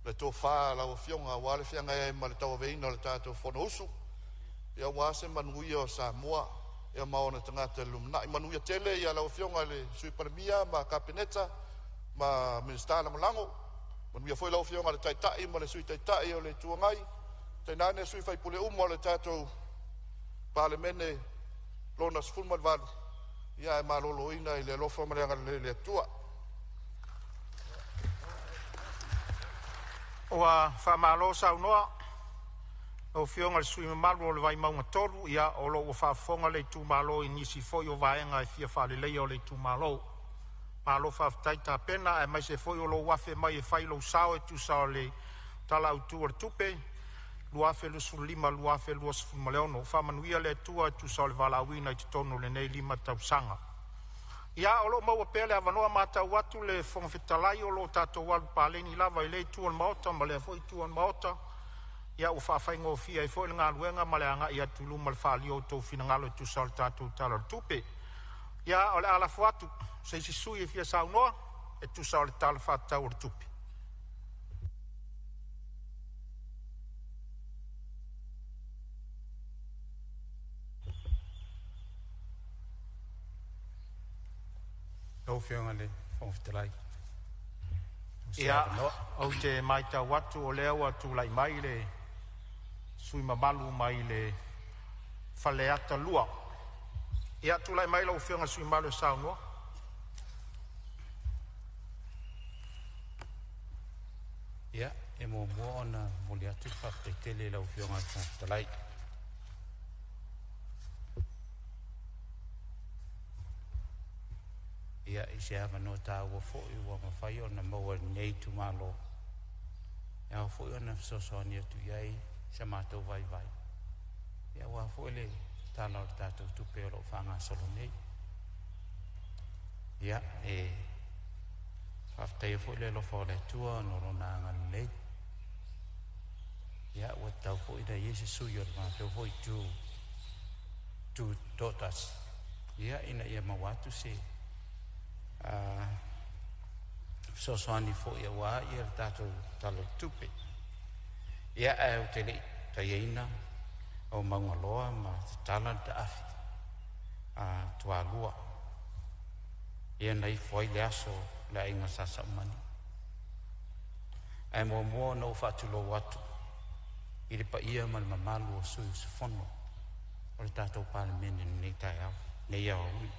S5: le tofa a lau afioga aua le feagai ai ma le tauaveina o le tatou Fonousu, ia aua se manuia o Samoa ia ma ona tagata i le lumanai. Manuia tele ia lau afioga i le Sui Palemia ma Kapeneta ma Minisita Lagolago. Manuia foi lau afioga i le Taitai ma le Sui Taitai o le Itu Agai, tainane sui usufono uma o le tatou Palemene lona 18, ia ae maloloina i le alofa ma le agalelei o le Atua.
S6: Ua faamalo saunoa lau Afioga i le sui usufono mamalu o le Vaimauga 3, ia o lo o ua faafofoga le itumalo i nisi foi o vaega e fia faaleleia o le itumalo. Malo faafetai tapena aemaise foi o lou afe mai e fai lou sao e tusa o le Tala Autu o le Tupe 2025/2026. Faamanuia le Atua e tusa o le valaauina i totonu o lenei 5 tausaga. Ia o lo o maua pea le avanoa, ua matau atu le Fofoga Fetalai o lo o tatou alu paleni lava i lea itu o le Maota ma lea foi itu o le Maota. Ia ua faafaigofie ai foi le galuega ma le agai atu i luma i le faaalia o outou finagalo e tusa o le tatou Tala o le Tupe. Ia o le a lafo atu i se isi sui usufono e fia saunoa e tusa o le Tala Faatatau o le Tupe.
S7: Lau Afioga i le Fofoga Fetalai.
S6: Ia, ou te matau atu o lea ua tulai mai le sui usufono mamalu mai le Faleata 2. Ia, tulai mai lau Afioga i le sui usufono mamalu e saunoa.
S7: Ia, e muamua ona momoli atu le faafetai tele i lau Afioga i le Fofoga Fetalai ia i se avanoa taua foi ua mafai ona maua e lenei itumalo e ao foi ona fesoasoani atu i ai se matou vaivai ia aua foi le Tala o le tatou Tupe o lo o faagasolo nei. Ia, e
S8: Faafetaia foi le alofa o le Atua ona o lona agalelei. Ia ua tatau foi ona i ai se sui o le matou foi itu tutoatasi, ia ina ia maua atu se fesoasoani foi aua le tatou Tala o le Tupe. Ia ae ou te le i taiaina aumauga loa ma tatala le taafi a tualua ia na ifo ai le aso o le aiga Sa Saumani. Ae muamua ona ou faatulou atu i le paia ma le mamalu o sui usufono o le tatou Palemene i lenei taeao, lenei aoauli.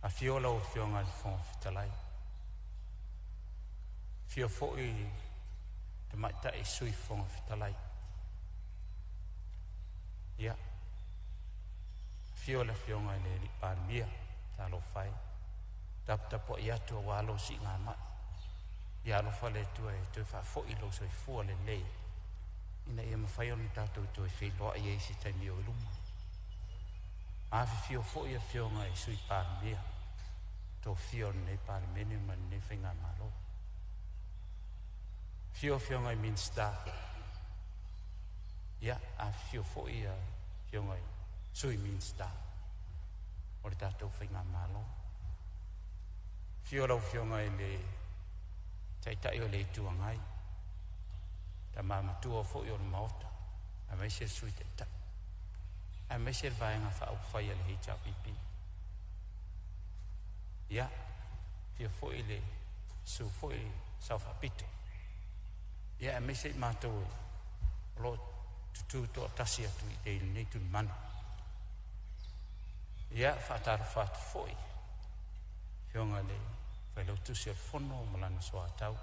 S8: Afio lau Afioga i le Fofoga Fetalai, afio foi le Tamaitai Sui Fofoga Fetalai. Ia, afio le Afioga i le Palemia, talofa e, taputapuai atu aua lou siigamai. Ia alofa le Atua e toe faafoi lou soifua lelei ina ia mafai ona tatou toe feiloai ai i se taimi o i luma. Afifio foi afioga i Sui Palemia tofia o lenei Palemene ma lenei faigamalo. Afio afioga i Minisita, ia afifio foi afioga i Sui Minisita o le tatou faigamalo. Afio lau Afioga i le Taitai o le Itu Agai, tama matua foi o le Maota aemaise le Sui Taitai aemaise le Vaega Faaupufai a le HRPP. Ia, afio foi le susu foi i le Sao Faapito, ia aemaise i matou o lo o tutu toatasi atu i lenei tulimanu. Ia, e faatalofa atu foi i le Afioga i le Failautusi o le Fono ma lana Soatau.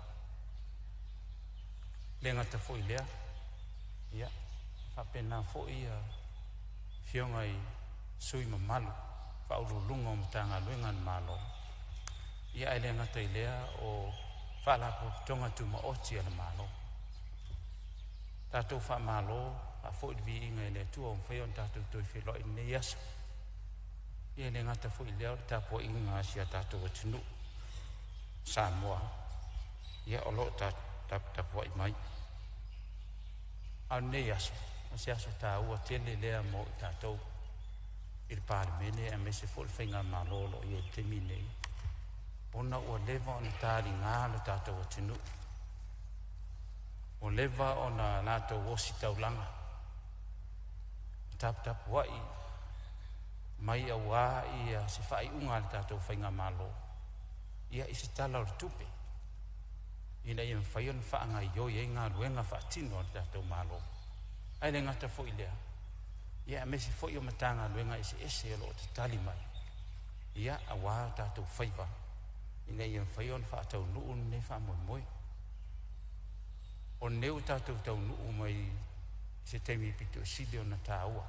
S8: E le gata foi i lea, ia e faapena foi afioga i sui mamalu o Ofisa Sili o Pulega o Matagaluega a le Malo, ia ae le gata i lea o Faalapotopotoga Tumaoti a le Malo. Tatou faamalo, faafoi le viiga i le Atua ua mafai ona tatou toe feiloai i lenei aso. Ia e le gata foi i lea o le tapuaiga a si a tatou atunuu Samoa, ia o lo o taputapuai mai. A o lenei aso, o se aso taua tele lea mo i tatou i le Palemene aemaise foi le faigamalo o lo o i ai i le taimi lenei, ona ua leva ona taliga lo tatou atunuu, ua leva ona latou ositaulaga ma taputapuai mai aua se faaiuga a le tatou faigamalo i se Tala o le Tupe ina ia mafai ona faagaioi ai galuega faatino a le tatou Malo. Ae le gata foi i lea, ia aemaise foi o Matagaluega eseese o lo o tatali mai ia aua tatou faiva ina ia mafai ona faataunuu lenei faamoemoe. O lenei ua tatou taunuu mai i se taimi pito sili ona taua,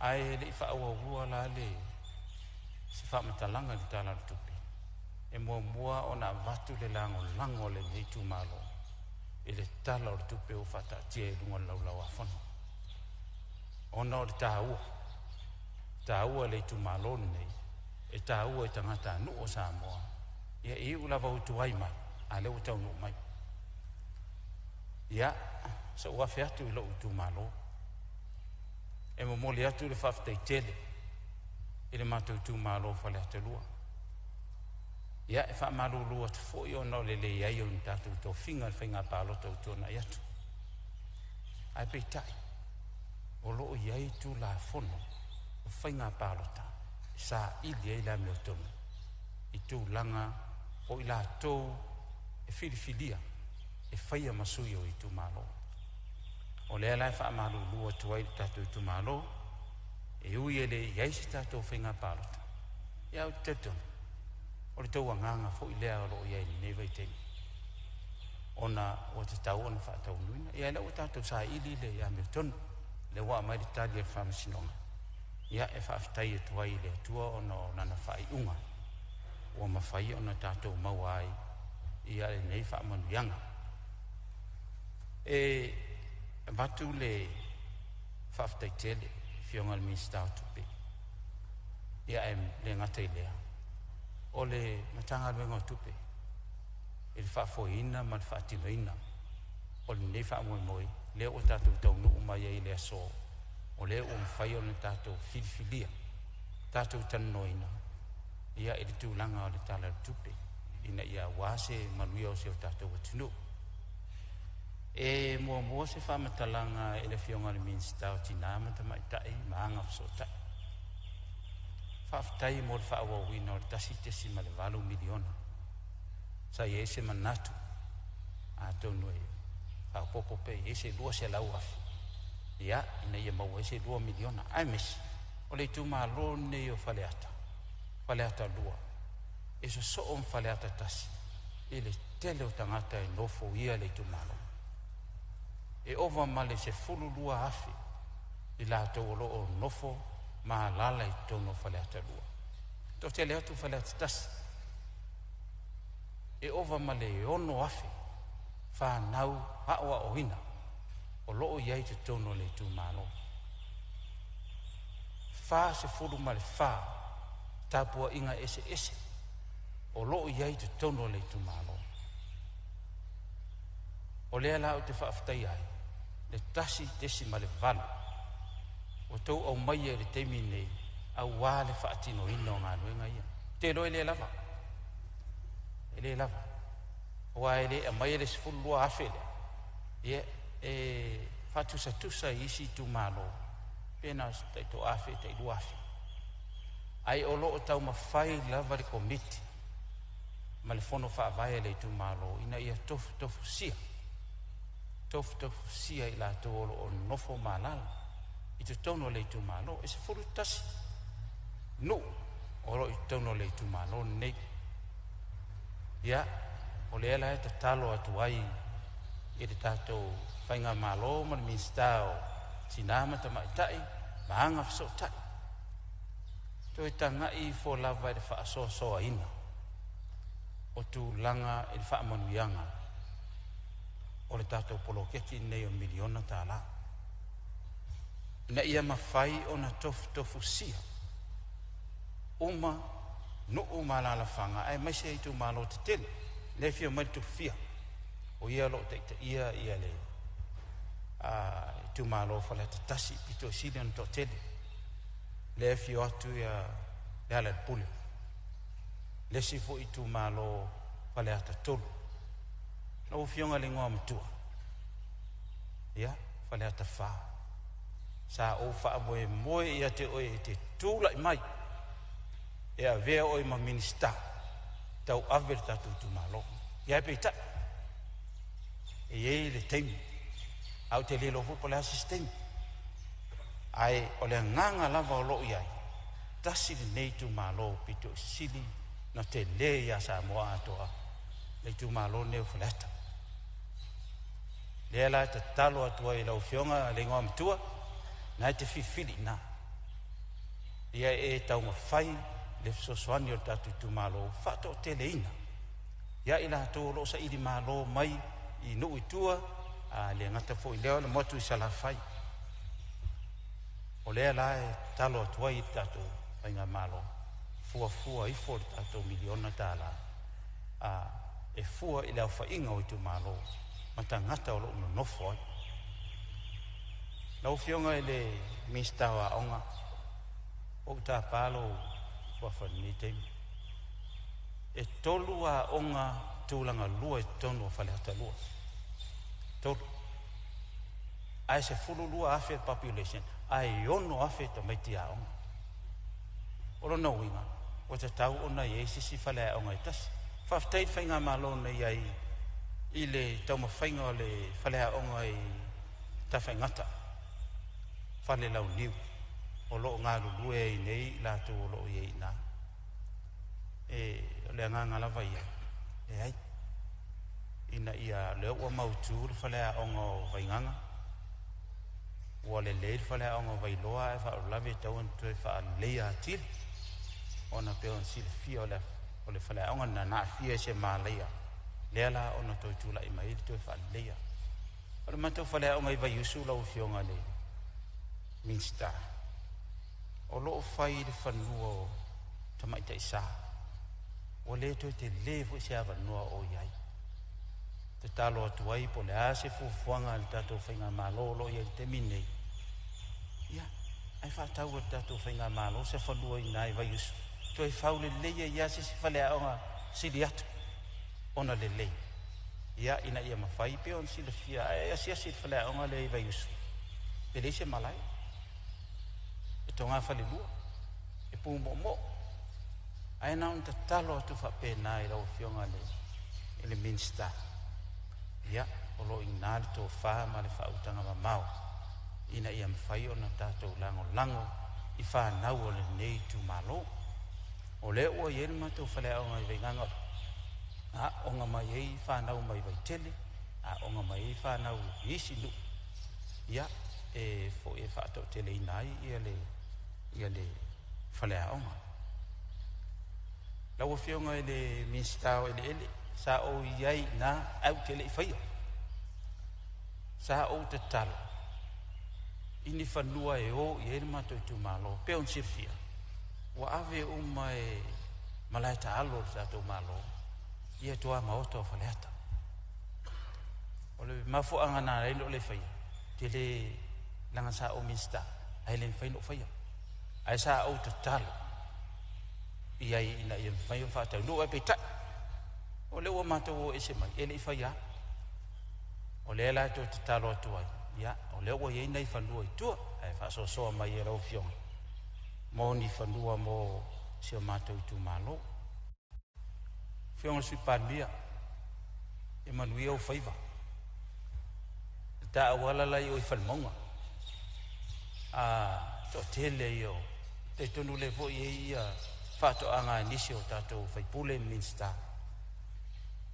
S8: ae le i faaauaua la le se faamatalaga i le Tala o le Tupe, e muamua ona avatu le lagolago a lenei itumalo i le Tala o le Tupe ua faataatia i luga o le Laulau a Fono, ona o le taua, e taua i le itumalo lenei, e taua i tagatanuu o Samoa. Ia e iu lava ua tuai mai, a o lea ua taunuu mai. Ia, so'u afe atu i lou itumalo, e momoli atu le faafetai tele i le matou itumalo o Faleata 2. Ia e faamalulu atu foi ona o le leai o ni tatou tofiga i le faiga palota ua tuanai atu, ae peitai o lo o i ai Tulafono o Faiga Palota e saili ai le amiotonu i tulaga o i latou e filifilia e faia ma sui o itumalo. O lea la e faamalulu atu ai i le tatou itumalo, e ui e le i i ai se tatou faiga palota, ae ou te talitonu o le tou agaga foi lea o lo o i ai i lenei vaitaimi, ona ua tatau ona faataunuuina. Ia o lea ua tatou saili le amiotonu, lea ua aumai le tali a le Faamasinoga, ia e faafetai atu ai i le Atua ona o lana faaiuga ua mafai ona tatou maua ai ia lenei faamanuiaga. E avatu le faafetai tele i le Afioga i le Minisita o Tupe, ia ae le gata i lea o le Matagaluega o Tupe i le faafoeina ma le faatinoina o lenei faamoemoe lea ua tatou taunuu mai ai i le aso, o lea ua mafai ona tatou filifilia, tatou talanoaina ia i le tulaga o le Tala o le Tupe ina ia aua se manuia o si o tatou atunuu. E muamua se faamatalaga i le Afioga i le Minisita o Tina ma Tamaitai ma Agafesootai. Faafetai mo le faaauauina o le $1.8 miliona. Sa i ai se manatu atonu e faaopoopo pe i ai se $200,000 ia ina ia maua ai se $2 miliona. Aemaise o le itumalo lenei o Faleata, Faleata 2, e sosoo ma Faleata 1 i le tele o tagata e nofoia le itumalo. E ova ma le 12,000 i latou o lo o nofo ma alaala i totonu o Faleata 2. Toatele atu Faleata 1, e ova ma le 6,000 fanau aoaoina o lo o i ai i totonu o le itumalo. 44 tapuaiga eseese o lo o i ai i totonu o le itumalo. O lea la ou te faafetaia ai le 1.8 ua outou aumaia i le taimi lenei aua le faatinoina o galuega ia. Ou te iloa e le lava, e le lava, aua e le aumaia le $12,000 lea, ia e faatusatusa i isi itumalo pe na o se tai $1,000 tai $2,000. Ae o lo o taumafai lava le Komiti ma le Fono Faavae a le itumalo ina ia tofutofusia i latou o lo o nonofo ma alaala i totonu o le itumalo. E 11 nuu o lo o i totonu o le itumalo lenei. Ia, o lea la e tatalo atu ai i le tatou faigamalo ma le Minisita o Tina ma Tamaitai ma Agafesootai, toe tagai ifo lava i le faasoasoaina o tulaga i le faamanuiaga o le tatou poloketi lenei o le $1 miliona, ina ia mafai ona tofutofusia uma nuu ma alaalafaga aemaise itumalo tetele. Lea e afio mai le Tupufia, o ia o lo o taitaia le itumalo o Faleata 1, pito sili ona toatele. Lea e afio atu Lealailepule, le isi foi itumalo Faleata 3. Lau Afioga i le Igoamatua, ia, Faleata 4, sa ou faamoemoe ia te oe e te tulai mai e avea oe ma Minisita tauave le tatou itumalo. Ia ae peitai, e i ai le taimi, ae ou te le iloa foi po o le a se isi taimi. Ae o le agaga lava o lo o i ai, tasi lenei itumalo pito sili na tele ia Samoa atoa, le itumalo lenei o Faleata. Lea la e tatalo atu ai i lau Afioga le Igoamatua, na e te filifili i ina, ia e taumafai le fesoasoani o le tatou itumalo faatoateleina ia i latou o lo o saili malo mai i nuu i tua, a le gata foi i lea o le motu i Salafai. O lea la e tatalo atu ai i le tatou faigamalo, fuafua ifo le tatou $1 miliona e fua i le aofaiga o itumalo ma tagata o lo o nonofo ai. Lau Afioga i le Minisita o Aoga, ua ou tapa lou suafa i lenei taimi. E 3 aoga tulaga lua i totonu o Faleata 2. 3. Ae 12,000 le population, ae 6,000 tamaiti aoga. O lona uiga, ua tatau ona i ai se isi faleaoga e tasi. Faafetai i le faigamalo na i ai i le taumafaiga o le faleaoga i Tafaigata, Fale Launiu, o lo o galulue ai nei latou o lo o i ai i ina. O le agaga lava ia, leai, ina ia lea ua mautu le faleaoga o Vaigaga, ua lelei le faleaoga o Vailoa, ae faalavelave e tatau ona toe faaleleia atili, ona pei ona silafia o le faleaoga lena na aafia i se malaia, lea la ona toe tulai mai ai le toe faaleleia. O le matou faleaoga i Vaiusu lau Afioga i le Minisita, o lo o fai i le fanua o Tamaitai Sa. Ua le toe telē foi se avanoa o i ai. Tatalo atu ai po o le a se fuafuaga a le tatou faigamalo o loo i ai i le taimi lenei, ia ae faatau e le tatou faigamalo se fanua i ina i Vaiusu, toe fau lelei ai lava se isi faleaoga sili atu ona lelei, ia ina ia mafai pea ona silafia. Ae asiasi i le faleaoga lea i Vaiusu, e leai se malae, e togafalelua, e pumoomoo, ae na ona tatalo atu faapena i lau Afioga i le Minisita. Ia, o lo o i ina le tofa ma le faautaga mamao ina ia mafai ona tatou lagolago i fanau o lenei itumalo. O lea ua i ai le matou faleaoga i Vaigaga, aooga mai ai fanau mai Vaitele, aooga mai ai fanau i isi nuu, ia e foi e faatoateleina ai ia le faleaoga. Lau Afioga i le Minisita o Eleele, sa ou i ai i ina ae ou te le i faia. Sa ou tatalo i ni fanua e o i ai le matou itumalo. Pei ona silafia, ua ave uma e malae taalo o le tatou Malo ia tuamaota o Faleata. O le mafuaaga na ala ai ona ou le faia, ou te le leaga sa ou Minisita ae le mafai ona ou faia. Ae sa ou tatalo i ai ina ia mafai ona faataunuu, ae peitai o lea ua matou o ese mai, e le i faia lava. O lea la e toe tatalo atu ai, ia o lea ua i ai nai fanua i tua, ae faasoasoa mai e lau Afioga mo ni fanua mo si o matou itumalo. Afioga i le Sui Palemia, ia manuia ou faiva. Le ta auala la i o i Falemauga, a toatele ia o talitonu lea foi e i ai ia faatoaga a nisi o tatou faipule ma Minisita,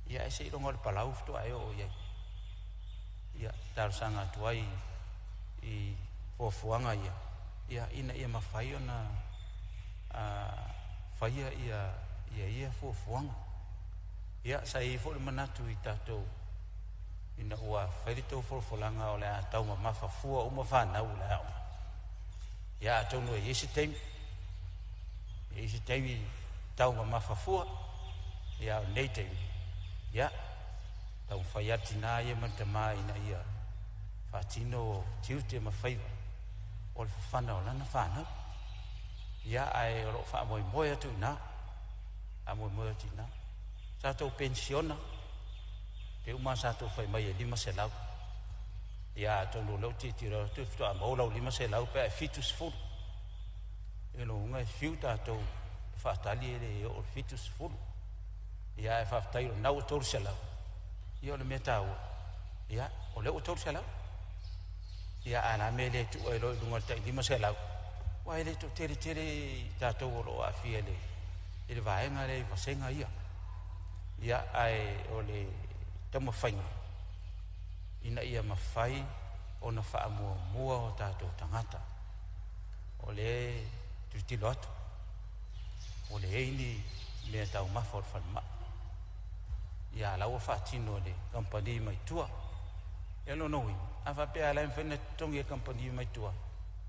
S8: ia ae seiloga o le palau faatoa e oo i ai. Ia talosaga atu ai i fuafuaga ia, ia ina ia mafai ona faia ia ia fuafuaga. Ia sa i ai foi le manatu i tatou ina ua fai le tou folafolaga o le a taumamafa fua uma fanau o le aoga. Ia atonu e i ai se taimi, e i ai se taimi taumamafa fua, ia a o lenei taimi, ia taumafai atu tina ia ma le tama ina ia faatino tiute ma faiva o le fafana o lana fanau. Ia ae o lo o faamoemoe atu i ina, faamoemoe atu i ina. Tatou penisiona, pe uma sa tou fai mai e 500. Ia atonu o lea ou te tilotilo atu faatoa maua lau 500 pe a e 70. E lona uiga e fiu tatou e faatali e le oo i le 70. Ia ae faafetai o lena ua 300. Ia o le mea taua, ia o lea ua 300. Ia ae o le a le mea e le tuu ai loa i luga i le tai 500? Aua e le toatele tele i tatou o lo o aafia i le vaega lea i vasega ia. Ia ae o le taumafaiga ina ia mafai ona faamuamua o tatou tagata. O lea e tilotilo atu, ua leai ni mea taumafa o le falemai. Ia la ua faatino e le kamupani mai tua. Ia lona uiga, a faapea la e mafai ona totogi e le kamupani mai tua,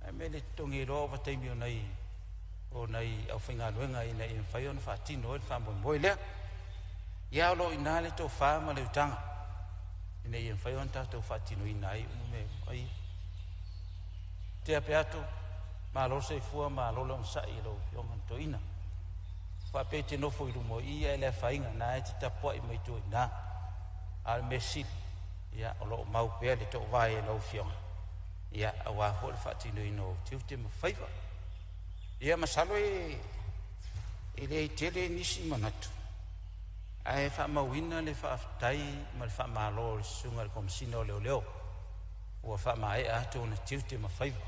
S8: ae mea e le totogi ai loa ovataimi o nai aufaigaluega ina ia mafai ona faatino ai le faamoemoe lea. Ia o lo o i ina le tofa ma le utaga ina ia mafai ona tatou faatinoina ai uma mea uma ia. Tea Peato, malo le soifua, malo le onosai i lau Afioga i le Toeaina. Faapea e te nofo i luma o i ae le afaina, na e te tapuai mai tua i ina. A o le mea sili, ia o lo o mau pea le toovae i lau Afioga, ia aua foi le faatinoina o tiute ma faiva. Ia masalo e le tele nisi manatu, ae faamauina le faafetai ma le faamalo i le Susuga i le Komesina o Leoleo ua faamaea atu ona tiute ma faiva.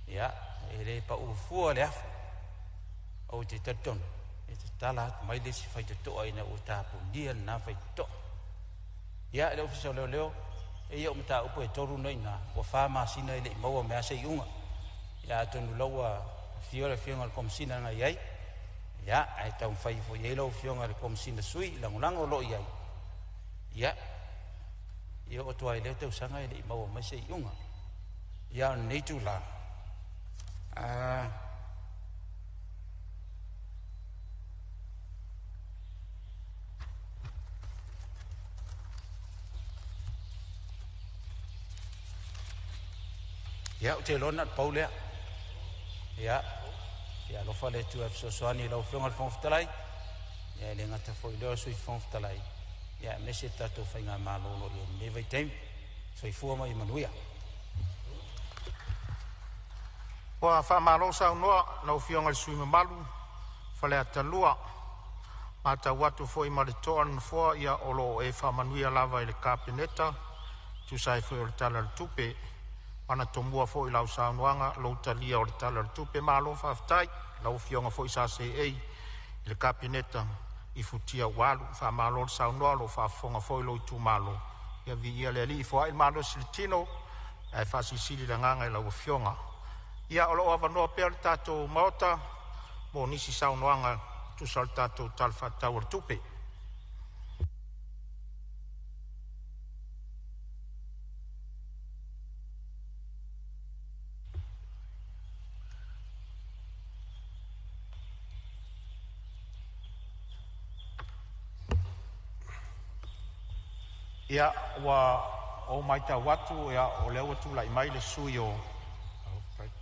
S8: Ia, e le pau fua le afa, ou te talitonu e tatala atu mai le isi faitotoa ina ua tapunia lena faitotoa. Ia, le Ofisa o Leoleo, e ia o mataupu e 3 na ina, ua 4 masina e le i maua mea se iuga. Ia atonu la ua afio le Afioga i le Komesina na i ai, ia, ae taumafai foi i ai lau Afioga i le Komesina Sui Lagolago o lo o i ai. Ia, ia oo atu ai i lea tausaga e le i maua mai se iuga. Ia, o lenei itula, Ia, ou te iloa na o le pau lea. Ia, ia alofa le Atua e fesoasoani i lau Afioga i le Fofoga Fetalai, ia e le gata foi i lea o le Sui Fofoga Fetalai, ia aemaise le tatou faigamalo o lo o i ai i lenei vaitaimi. Soifua ma ia manuia.
S6: Ua faamalo saunoa i lau Afioga i le sui usufono mamalu Faleata 2. Matau atu foi ma le totoa le Nofoa, ia o lo o e faamanuia lava i le Kapeneta e tusa ai foi o le Tala o le Tupe, na tomua foi i lau saunoaga lou talia o le Tala o le Tupe. Malo faafetai i lau Afioga foi sa seei i le Kapeneta i futia ua alu, faamalo le saunoa o lo o faafofoga foi lou itumalo. Ia viia le Alii, foai le malosi i le tino ae faasilisili le agaga i lau Afioga. Ia o lo o avanoa pea le tatou Maota mo nisi saunoaga e tusa o le tatou Tala Faatatau o le Tupe. Ia, ua ou matau atu o lea ua tulai mai le sui usufono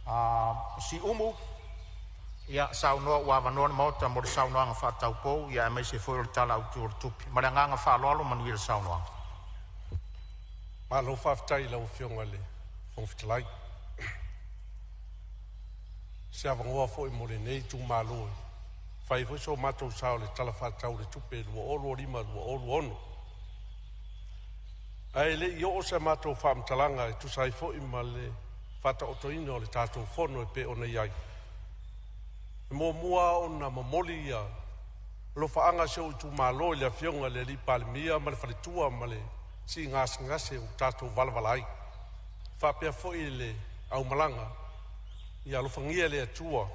S6: o Siumu. Ia saunoa ua avanoa le Maota mo le saunoaga faataupou aemaise foi o le Tala Autu o le Tupe. Ma le agaga faaaloalo, manuia le saunoaga.
S9: Malo faafetai i lau Afioga i le Fofoga Fetalai, o se avanoa foi mo lenei itumalo e fai ai foi so matou sao i le Tala Faatatau o le Tupe 2025/2026. Ae le i oo sa matou faamatalaga e tusa ai foi ma le faataotoina o le tatou fono e pei ona i ai, e muamua lava ona momoli ia alofaaga a si ou itumalo i le Afioga i le Palemia ma le faletua ma le siigasegase ua tatou valavala ai. E faapea foi le aumalaga, ia alofagia e le Atua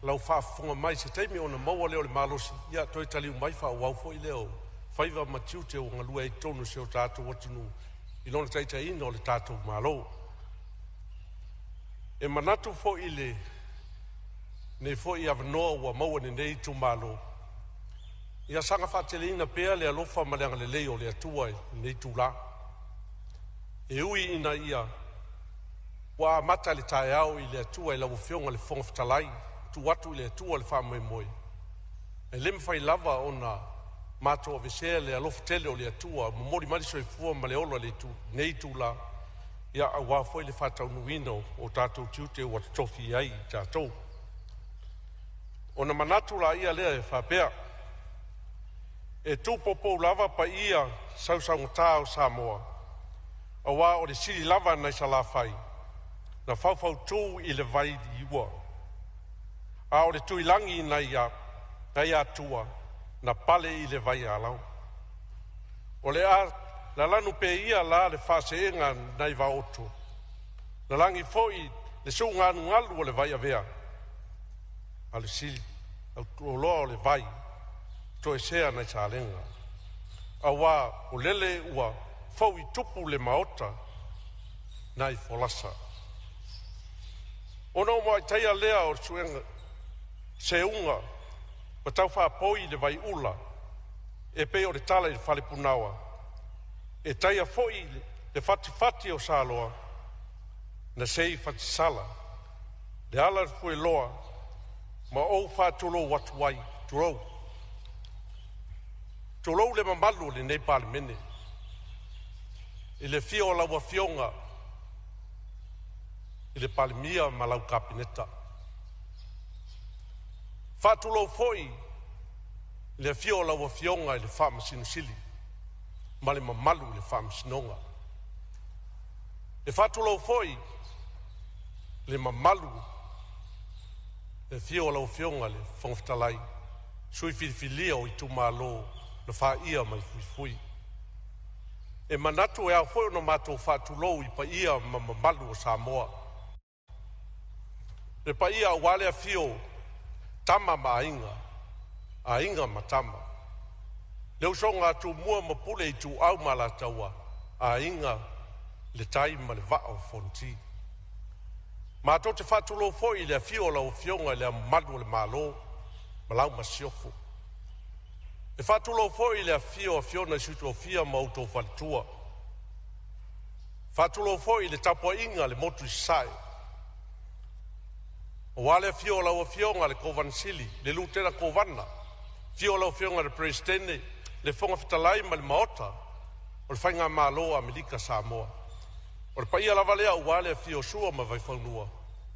S9: lau faafofoga mai i se taimi ona maua lea o le malosi e toe taliu mai faaauau foi lea o faiva ma tiute ua galue ai i totonu o si o tatou atunuu i lona taitaiga o le tatou Malo. E manatu foi i lenei foi avanoa ua maua e lenei itumalo, ia saga faateleina pea le alofa ma le agalelei o le Atua i lenei itula. E ui ina ia ua amata le taeao i le Atua i lau Afioga i le Fofoga Fetalai, tuu atu i le Atua le faamoemoe, e le mafai lava ona matou aveesea le alofa tele o le Atua ua momoli mai le soifua ma le ola i lenei itula, aua foi le faataunuuina o tatou tiute ua totofi ai i tatou. Ona manatu laia lea e faapea, e tupoupou lava paia sausaugata o Samoa aua o le sili lava nai Salafai na faufautu i le vailiua, a o le Tuilagi nai Atua na pale i le vaialau. O le a lalanu pea ia la le faaseega nai Vaoto, lalagi foi le sugalugalu o le vaiavea, a o le sili autuloloa o le vai toesea nai Salega, aua o lele ua fou i tupu le maota nai folasa. Ona ou muai taia lea o le seuga ua taufaapoi i le vaiula e pei o le tala i le fale punaoa. E taia foi le fatifati o saloa na sei fatisala le ala o le fueloa ma ou faatulou atu ai, tulou. Tulou le mamalu o lenei Palemene i le afio o lau Afioga i le Palemia ma lau Kapeneta. Faatulou foi i le afio o lau Afioga i le Faamasino Sili ma le mamalu i le Faamasinoga. E faatulou foi i le mamalu i le afio o lau Afioga i le Fofoga Fetalai, sui filifilia o itumalo na faia mai fuifui. E manatu e ao foi ona matou faatulou i paia ma mamalu o Samoa. Le paia aua le afio o Tama ma Aiga, Aiga ma Tama, le usoga a Tumua ma Pule, Ituau ma Alataua, Aiga i le Tai ma le Vaa o Fonoti. Matou te faatulou foi i le afio o lau Afioga i Le Ao Mamalu o le Malo ma lau Masiofo. E faatulou foi i le afio o le Afioga i le Sui Tofia ma lou faletua. E faatulou foi i le tapuaiga a le Motu i Sasae Aua le afio o lau Afioga i le Kovana Sili, le Lutena Kovana, afio lau Afioga i le Peresetene, le Fofoga Fetalai ma le Maota o le Faigamalo a Amerika Samoa. O le paia lava lea aua le afio o Sua ma le Vaifanua,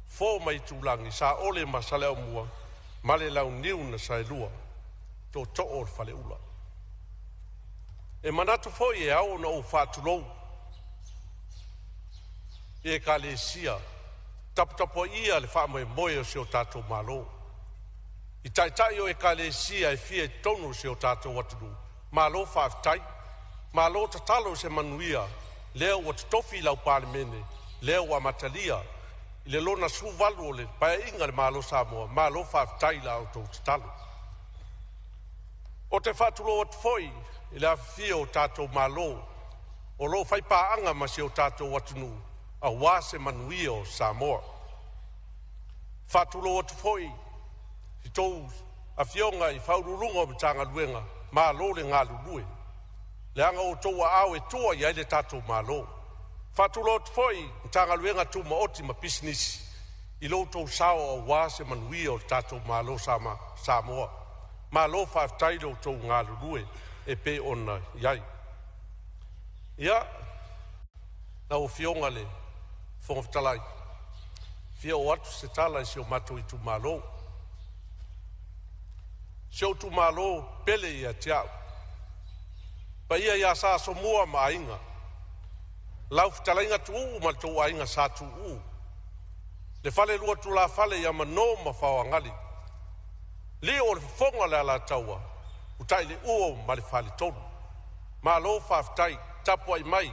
S9: Fofo ma Aitulagi, Saole ma Saleaaumua ma le Launiu na Saelua, Tootoo o le Faleula. E manatu foi e ao ona ou faatulou i ekalesia taputapuaia le faamoemoe o si o tatou Malo. I taitai o ekalesia e fia i totonu o si o tatou atunuu, malo faafetai, malo tatalo i se manuia lea ua totofi i lau Palemene, lea ua amatalia i le lona 18 o le Paeaiga a le Malo o Samoa, malo faafetai i la outou tatalo. Ou te faatulou atu foi i le afifio o tatou malo o lo o faipaaga ma si o tatou atunuu aua se manuia o Samoa. E faatulou atu foi i a outou afioga i Ofisa Sili o Pulega o Matagaluega, malo le galulue, leaga o outou aao e tua i ai le tatou Malo. E faatulou atu foi i Matagaluega Tumaoti ma Pisinisi i lo outou sao aua se manuia o le tatou Malo o Samoa. Malo faafetai i lo outou galulue e pei ona i ai. Ia, lau Afioga i le Fofoga Fetalai, e fia oo atu se tala i si o matou itumalo. Si ou itumalo pele ia te au, paia ia Sa Asomua ma Aiga, lau fetalaiga Tuuu ma lo outou aiga Sa Tuuu, le falelua o tulafale ia Mano ma Faoagali, Lio o le fofoga o le Alataua, Utaileuo ma le faletolu. Malo faafetai tapuai mai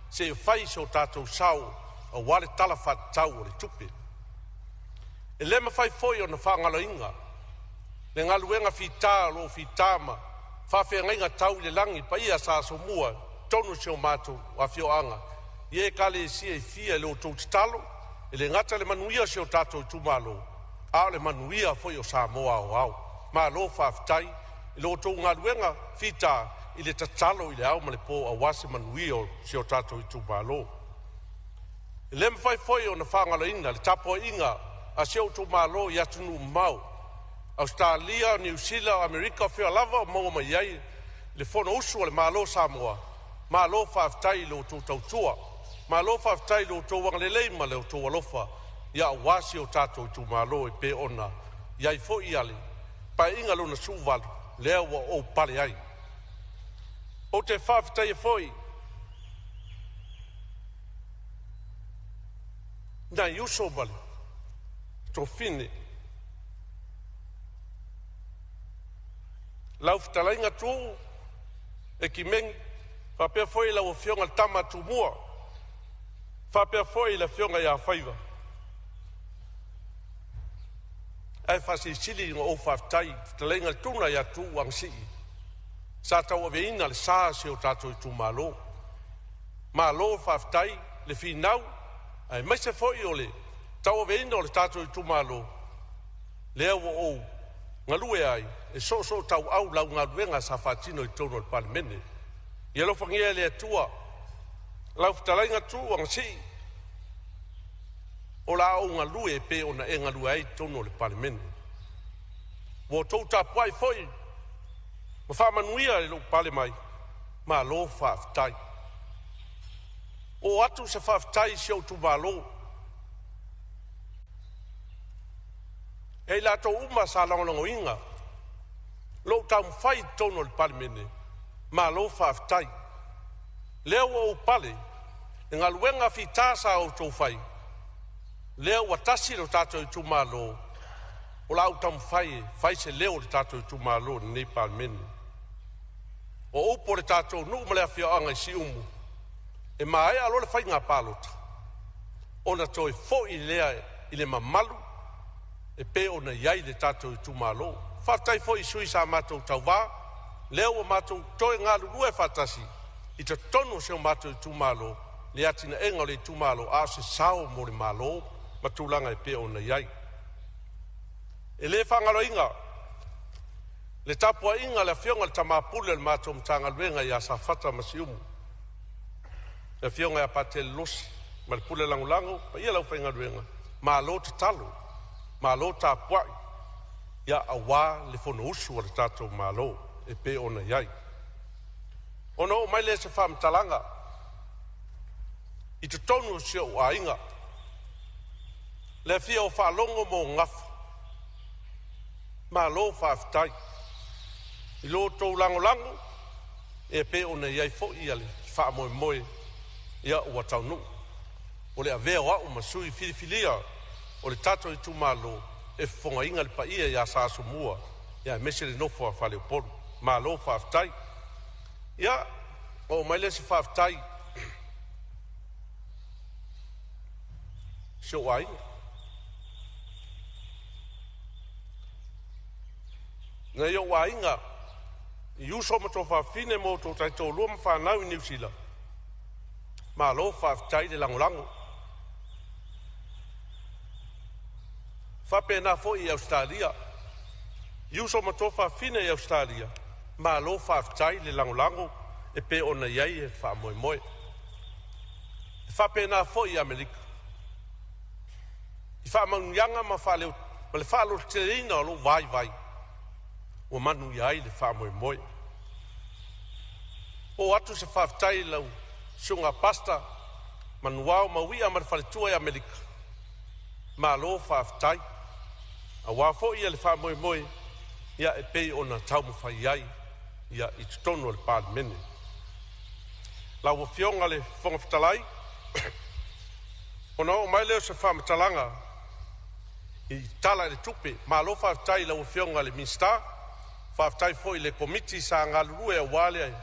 S9: se i fai so tatou sao aua le Tala Faatatau o le Tupe. E le mafai foi ona faagaloina le galuega fita o lo o fita ma faafeagaiga tau i le lagi le paia ia Sa Asomua i totonu o si o matou afioaga i ekalesia e fia i lo outou tatalo, e le gata i le manuia o si o tatou itumalo, a o le manuia foi o Samoa aoao. Malo faafetai i lo outou galuega fita i le tatalo i le ao ma le po aua se manuia o si o tatou itumalo. E le mafai foi ona faagaloina le tapuaiga a si ou itumalo i atunuu mamao, Ausetalia, Niu Sila, Amerika, o fea lava o maua mai ai le Fonousu a le Malo o Samoa, malo faafetai i lo outou tautua, malo faafetai i lo outou agalelei ma lo outou alofa aua si o tatou itumalo e pei ona i ai foi le Paeaiga lona XVIII lea ua ou pale ai. Ou te faafetaia foi nai uso ma tofiga, lau fetalaiga Tuuu Ekimeni faapea foi lau afioga i le tama a Tumua, faapea foi le afioga ia Faiva. Ae faasilisili ona ou faafetai i le fetalaiga i le Tuna ia Tuuu Anasii sa tauaveina le sa o si o tatou itumalo. Malo faafetai le finau aemaise foi o le tauaveina o le tatou itumalo, lea ua ou galue ai e soosootauau lau galuega sa faatino i totonu o le Palemene. Ia alofagia e le Atua lau fetalaiga Tuuu Anasii, o le a ou galue e pei ona e galue ai i totonu o le Palemene. Ua outou tapuai foi ma faamanuia i lou pale mai, malo faafetai. Oo atu se faafetai i si ou itumalo, e i latou uma sa lagolagoina lou taumafai i totonu o le Palemene, malo faafetai. Lea ua ou pale, le galuega fita sa outou fai, lea ua tasi lo tatou itumalo, o le a ou taumafai e fai se leo o le tatou itumalo i lenei Palemene. O upu a le tatou nuu ma le afioaga i Siumu, e maea loa le faiga palota, ona toe foi lea i le mamalu e pei ona i ai le tatou itumalo. Faafetai foi i sui sa matou tauva, lea ua matou toe galulue faatasi i totonu o si o matou itumalo i le atinaeina o le itumalo, a o se sao mo le Malo ma tulaga e pei ona i ai. E le faagaloina le tapuaiga a le afioga i le Tama Pule o le matou Matagaluega ia Safata Masiumu, le afioga ia Patele Losi ma le Pule Lagolago, le paia o le aufaigaluega, malo tatalo, Malo tapuai ia auā le Fonousu a le tatou Malo e pei ona i ai. Ona oo mai lea o se faamatalaga i totonu o si ou aiga, le afio o Faalogo ma Gafa, malo faafetai i lo outou lagolago e pei ona i ai foi le faamoemoe ia ua taunuu. O le avea o au ma sui filifilia o le tatou itumalo e fofogaina le paia ia Sa Asomua aemaise le nofo a faleupolu. Malo faafetai. Ia, oo mai lea o se faafetai i si ou aiga, nai ou aiga i uso ma tuafafine ma outou taitoalua ma fanau i Niu Sila, malo faafetai le lagolago. E faapena foi i Ausetalia, i uso ma tuafafine i Ausetalia, malo faafetai le lagolago e pei ona i ai le faamoemoe. E faapena foi i Amerika i faamanuiaga ma le faalototeleina o lou vaivai ua manuia ai le faamoemoe. Oo atu se faafetai i lau susuga Pastor Manuao Mauia ma le faletua i Amerika, malo faafetai aua foi le faamoemoe e pei ona taumafai ai i totonu o le Palemene. Lau Afioga i le Fofoga Fetalai, ona oo mai lea o se faamatalaga i le Tala o le Tupe. Malo faafetai i lau Afioga i le Minisita, faafetai foi i le Komiti sa galulue aua le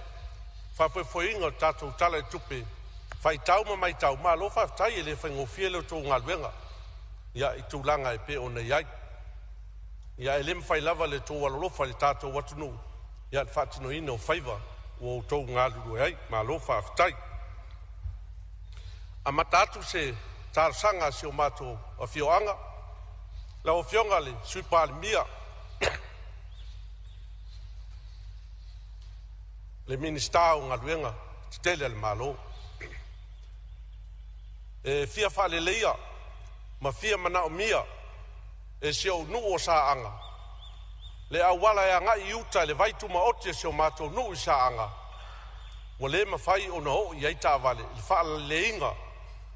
S9: faafoefoeina o le tatou Tala o le Tupe, faitau ma matau, malo faafetai, e le faigofie la outou galuega i tulaga e pei ona i ai. Ae le mafai lava le tou alolofa i le tatou atunuu i le faatinoina o faiva ua outou galulue ai. Malo faafetai. Amata atu se talosaga a si o matou afioaga, lau Afioga i le Sui Palemia, le Minisita o Galuega Tetele a le Malo. E fia faaleleia ma fia manaomia e si ou nuu o Saaga le auala e agai i uta i le vaitumaoti o si o matou nuu i Saaga, ua le mafai ona oo i ai taavale i le faaleleiga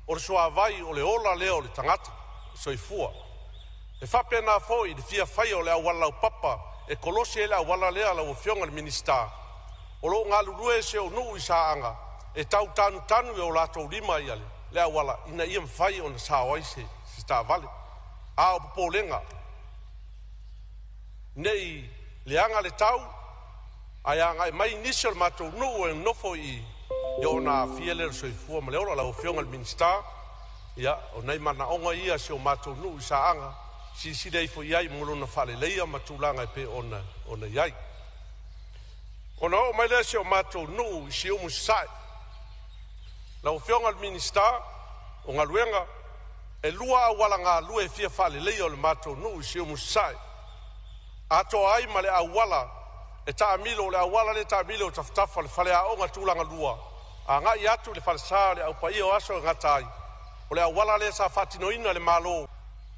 S9: o le suavai o le ola lea o le tagata, le soifua. E faapena foi le fia faia o le auala laupapa e kolosi ai le auala lea lau Afioga i le Minisita. O lo o galulue si ou nuu i Saaga e tau tanutanu e o latou lima le auala ina ia mafai ona sao ai se taavale. A o popolega, ne i leaga le tau ae agai mai nisi o le matou nuu e nonofo i i ona aafia lea o le soifua ma le ola. Lau Afioga i le Minisita, ia o nai manaoga ia o si o matou nuu i Saaga, silasila ifo i ai mo lona faaleleia ma tulaga e pei ona i ai. Ona oo mai lea i si o matou nuu i Siumu Sasae, lau Afioga i le Minisita o Galuega, e lua auala galue e fia faaleleia o le matou nuu i Siumu Sasae, atoa ai ma le auala e taamilo, le auala lea e taamilo i tafatafa o le faleaoga tulagalua agai atu i le falesa o le Au Paia o Aso e Gata ai. O le auala lea sa faatinoina e le Malo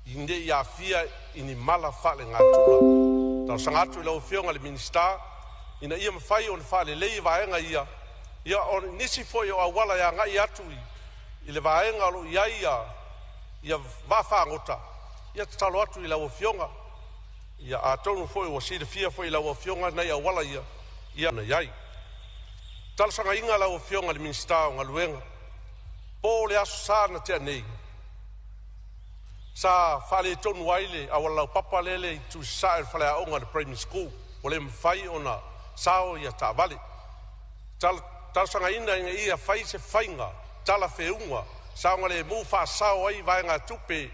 S9: ina ne i aafia i ni mala faalenatura. E talosaga atu i lau Afioga i le Minisita ina ia mafai ona faalelei vaega ia, ia o nisi foi o auala e agai atu i le vaega o lo o i ai ia vaafagota. Ia e tatalo atu i lau Afioga, ia atonu foi ua silafia foi e lau Afioga nai auala ia, ia ona i ai. E talosagaina lau Afioga i le Minisita o Galuega, po o le Aso Sa na tea nei sa faaletonu ai le auala laupapa lea e i uta i sasae i le faleaoga o le Primary School, ua le mafai ona sao ia taavale. E talosagaina ina ia fai se faiga talafeuga, saogalemu, faasao ai vaegatupe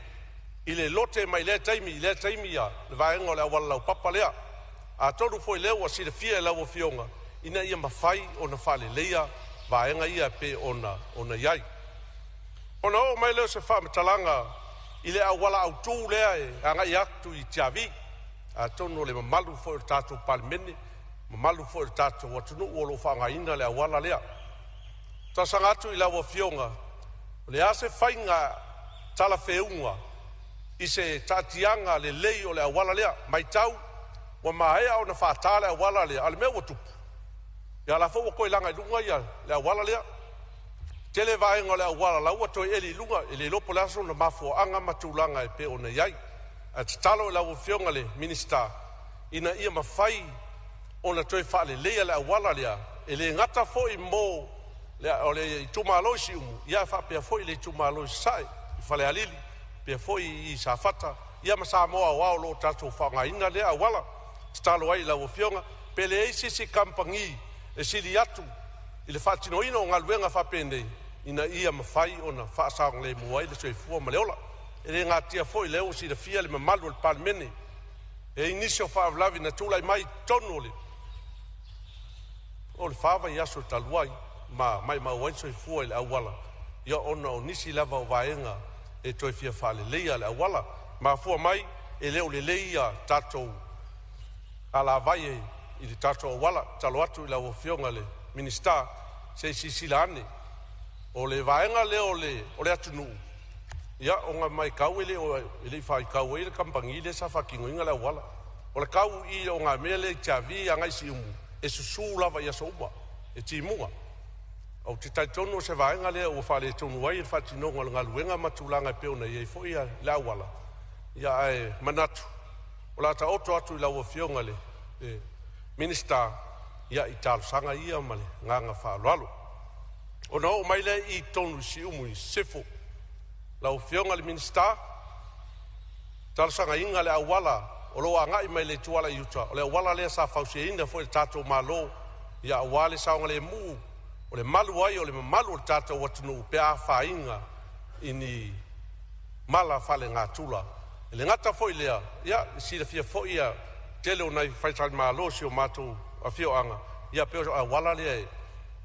S9: i le lote mai lea taimi i lea taimi le vaega o le auala laupapa lea. Atonu foi o lea ua silafia e lau Afioga ina ia mafai ona faaleleia vaega ia e pei ona i ai. Ona oo mai lea o se faamatalaga i le auala autu lea e agai atu i Tiavi. Atonu o le mamalu foi o le tatou Palemene, mamalu foi o le tatou atunuu o lo o faaaogaina le auala lea. E talosaga atu i lau Afioga, o le a se faiga talafeuga I se taatiaga lelei o le auala lea. Matau ua maea ona faata le auala lea, a o le mea ua tupu, ia la foi ua toe laga i luga ia le auala lea. Tele vaega o le auala la ua toe eli i luga, e le iloa po o le a sona mafuaaga ma tulaga e pei ona i ai. Ae tatalo i lau Afioga i le Minisita ina ia mafai ona toe faaleleia le auala lea, e le gata foi mo le itumalo i Siumu, ae faapea foi le itumalo i Sasae i Falealili, faapea foi i Safata ia ma Samoa aoao o lo o tatou faaaogaina lea auala. E tatalo ai i lau Afioga, pe leai se isi kamupani e sili atu i le faatinoina o galuega faapenei ina ia mafai ona faasaogalemu ai le soifua ma le ola. E le natia foi o lea ua silafia e le mamalu o le Palemene, e i ai nisi o faalavelave na tulai mai i totonu o le fa vaiaso talu ai ma maumau ai le soifua i le auala, ia ona o nisi lava o vaega e toe fia faaleleia le auala. Mafua mai e le o lelei ia tatou alavai i le tatou auala. Tatalo atu i lau Afioga i le Minisita se i silasila ane. O le vaega lea o le atunuu, ia ona matau e le i faitau ai le kamupani lea sa faatinoina le auala. O le tau i o ogamea lea i Tiavi agai i Siumu, e susu lava i aso uma, e timuga. Ou te talitonu o se vaega lea ua faaletonu ai le faatinoga o le galuega ma tulaga e pei ona i ai foi le auala. Ia ae manatu o le a taoto atu i lau Afioga i le Minisita ia i talosaga ia ma le agaga faaaloalo. Ona oo mai lea i totonu i Siumu i Sisifo. Lau Afioga i le Minisita, talosagaina le auala o lo o agai mai le Ituala i uta, o le auala lea sa fausiaina foi e le tatou Malo ia aua le saogalemu o le malu ai o le mamalu o le tatou atunuu pe a afaina i ni mala faalenatura. E le gata foi i lea, ia e silafia foi le tele o nai faletalimalo o si o matou afioaga, ia pei o auala lea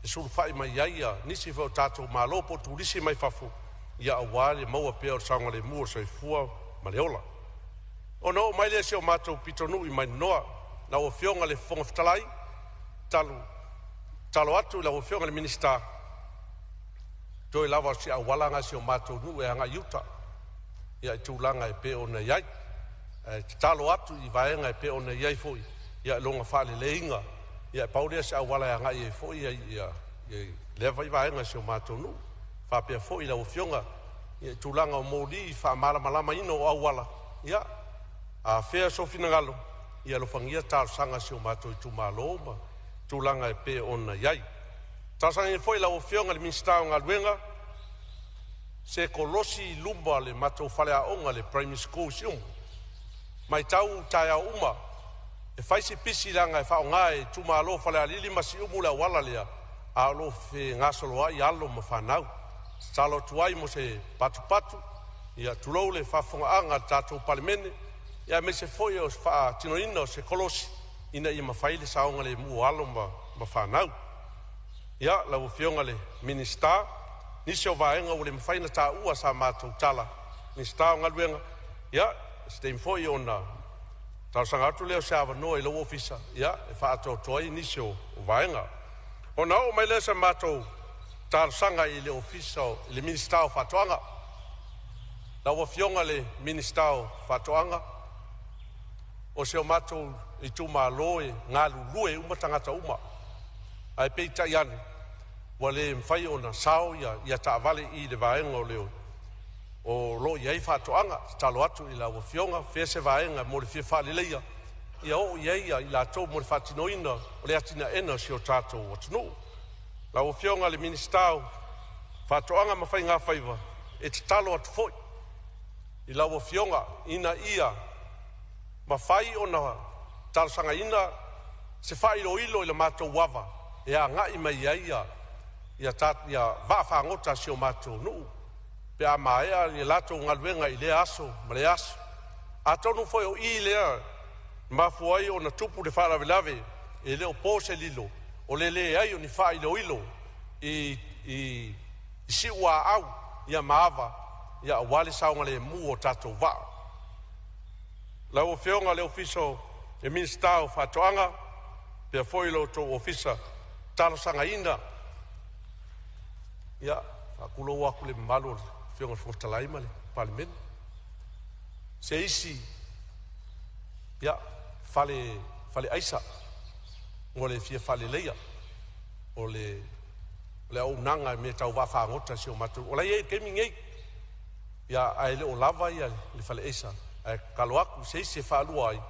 S9: e sulufai mai ai nisi foi o tatou malo po o turisi mai fafo, ia aua le maua pea o le saogalemu o le soifua ma le ola. Ona oo mai lea i si o matou pitonuu i Maninoa, lau Afioga i le Fofoga Fetalai, tatalo atu i lau Afioga i le Minisita, toe lava o si auala lena o si o matou nuu e agai i uta i le tulaga e pei ona i ai. Ae tatalo atu i vaega e pei ona i ai foi i lona faaleleiga. Ia pau lea o se auala e agai ai foi lea foi vaega o si o matou nuu. Faapea foi lau Afioga i tulaga o moli faamalamalamaina o auala, ia afea sou finagalo, ia alofagia talosaga a si o matou itumalo ma tulaga e pei ona i ai. E talosagaina foi lau Afioga i le Minisita o Galuega, se kolosi i luma o le matou faleaoga le Primary School i Siumu. Matau taeao uma e fai si pisi leaga e faaaoga e itumalo o Falealili ma Siumu le auala lea, a o lo o fegasoloai alo ma fanau. Tatalo atu ai mo se patupatu, ia tulou le faafofogaaga a le tatou Palemene, ia aemaise foi o le faatinoina o se kolosi ina ia mafai le saogalemu o alo ma fanau. Ia, lau Afioga i le Minisita, nisi o vaega ua le mafai ona taua sa matou tala, Minisita o Galuega, ia se taimi foi ona talosaga atu lea o se avanoa i lou ofisa ia e faaatoatoa ai nisi o vaega. Ona oo mai lea o sa matou talosaga i le Ofisa o le Minisita o Faatoaga. Lau Afioga i le Minisita o Faatoaga, o si o matou itumalo e galulue uma tagata uma, ae peitai ane ua le mafai ona sao ia taavale i le vaega o le o lo o i ai faatoaga. Tatalo atu i lau Afioga, fea se vaega mo le fia faaleleia ia oo i ai i latou mo le faatinoina o le atinaeina o si o tatou atunuu. Lau Afioga i le Minisita o Faatoaga ma Faiga Faiva, e tatalo atu foi i lau Afioga ina ia mafai ona talosagaina se faailoilo i le matou ava e agai mai ai ia vaafagota a si o matou nuu pe a maea le latou galuega i lea aso ma lea aso. Atonu foi o i lea e mafua ai ona tupu le faalavelave, e le o po se lilo, o le leai o ni faailoilo i Siuaau ma ava aua le saogalemu o tatou vaa. Lau Afioga i le Ofisa o le Minisita o Faatoaga faapea foi lo outou ofisa, e talosagaina, ia, faatulou atu i le mamalu o le Afioga i le Fofoga Fetalai ma le Palemene. se isi ia fale fale aisa mo le fia faaleleia o le auaunaga i mea tau vaafagota i si o matou. O la e i ai i le taimi nei, ia ae le o lava ia le faleaisa. Ae tatalo atu se isi e faalua ai,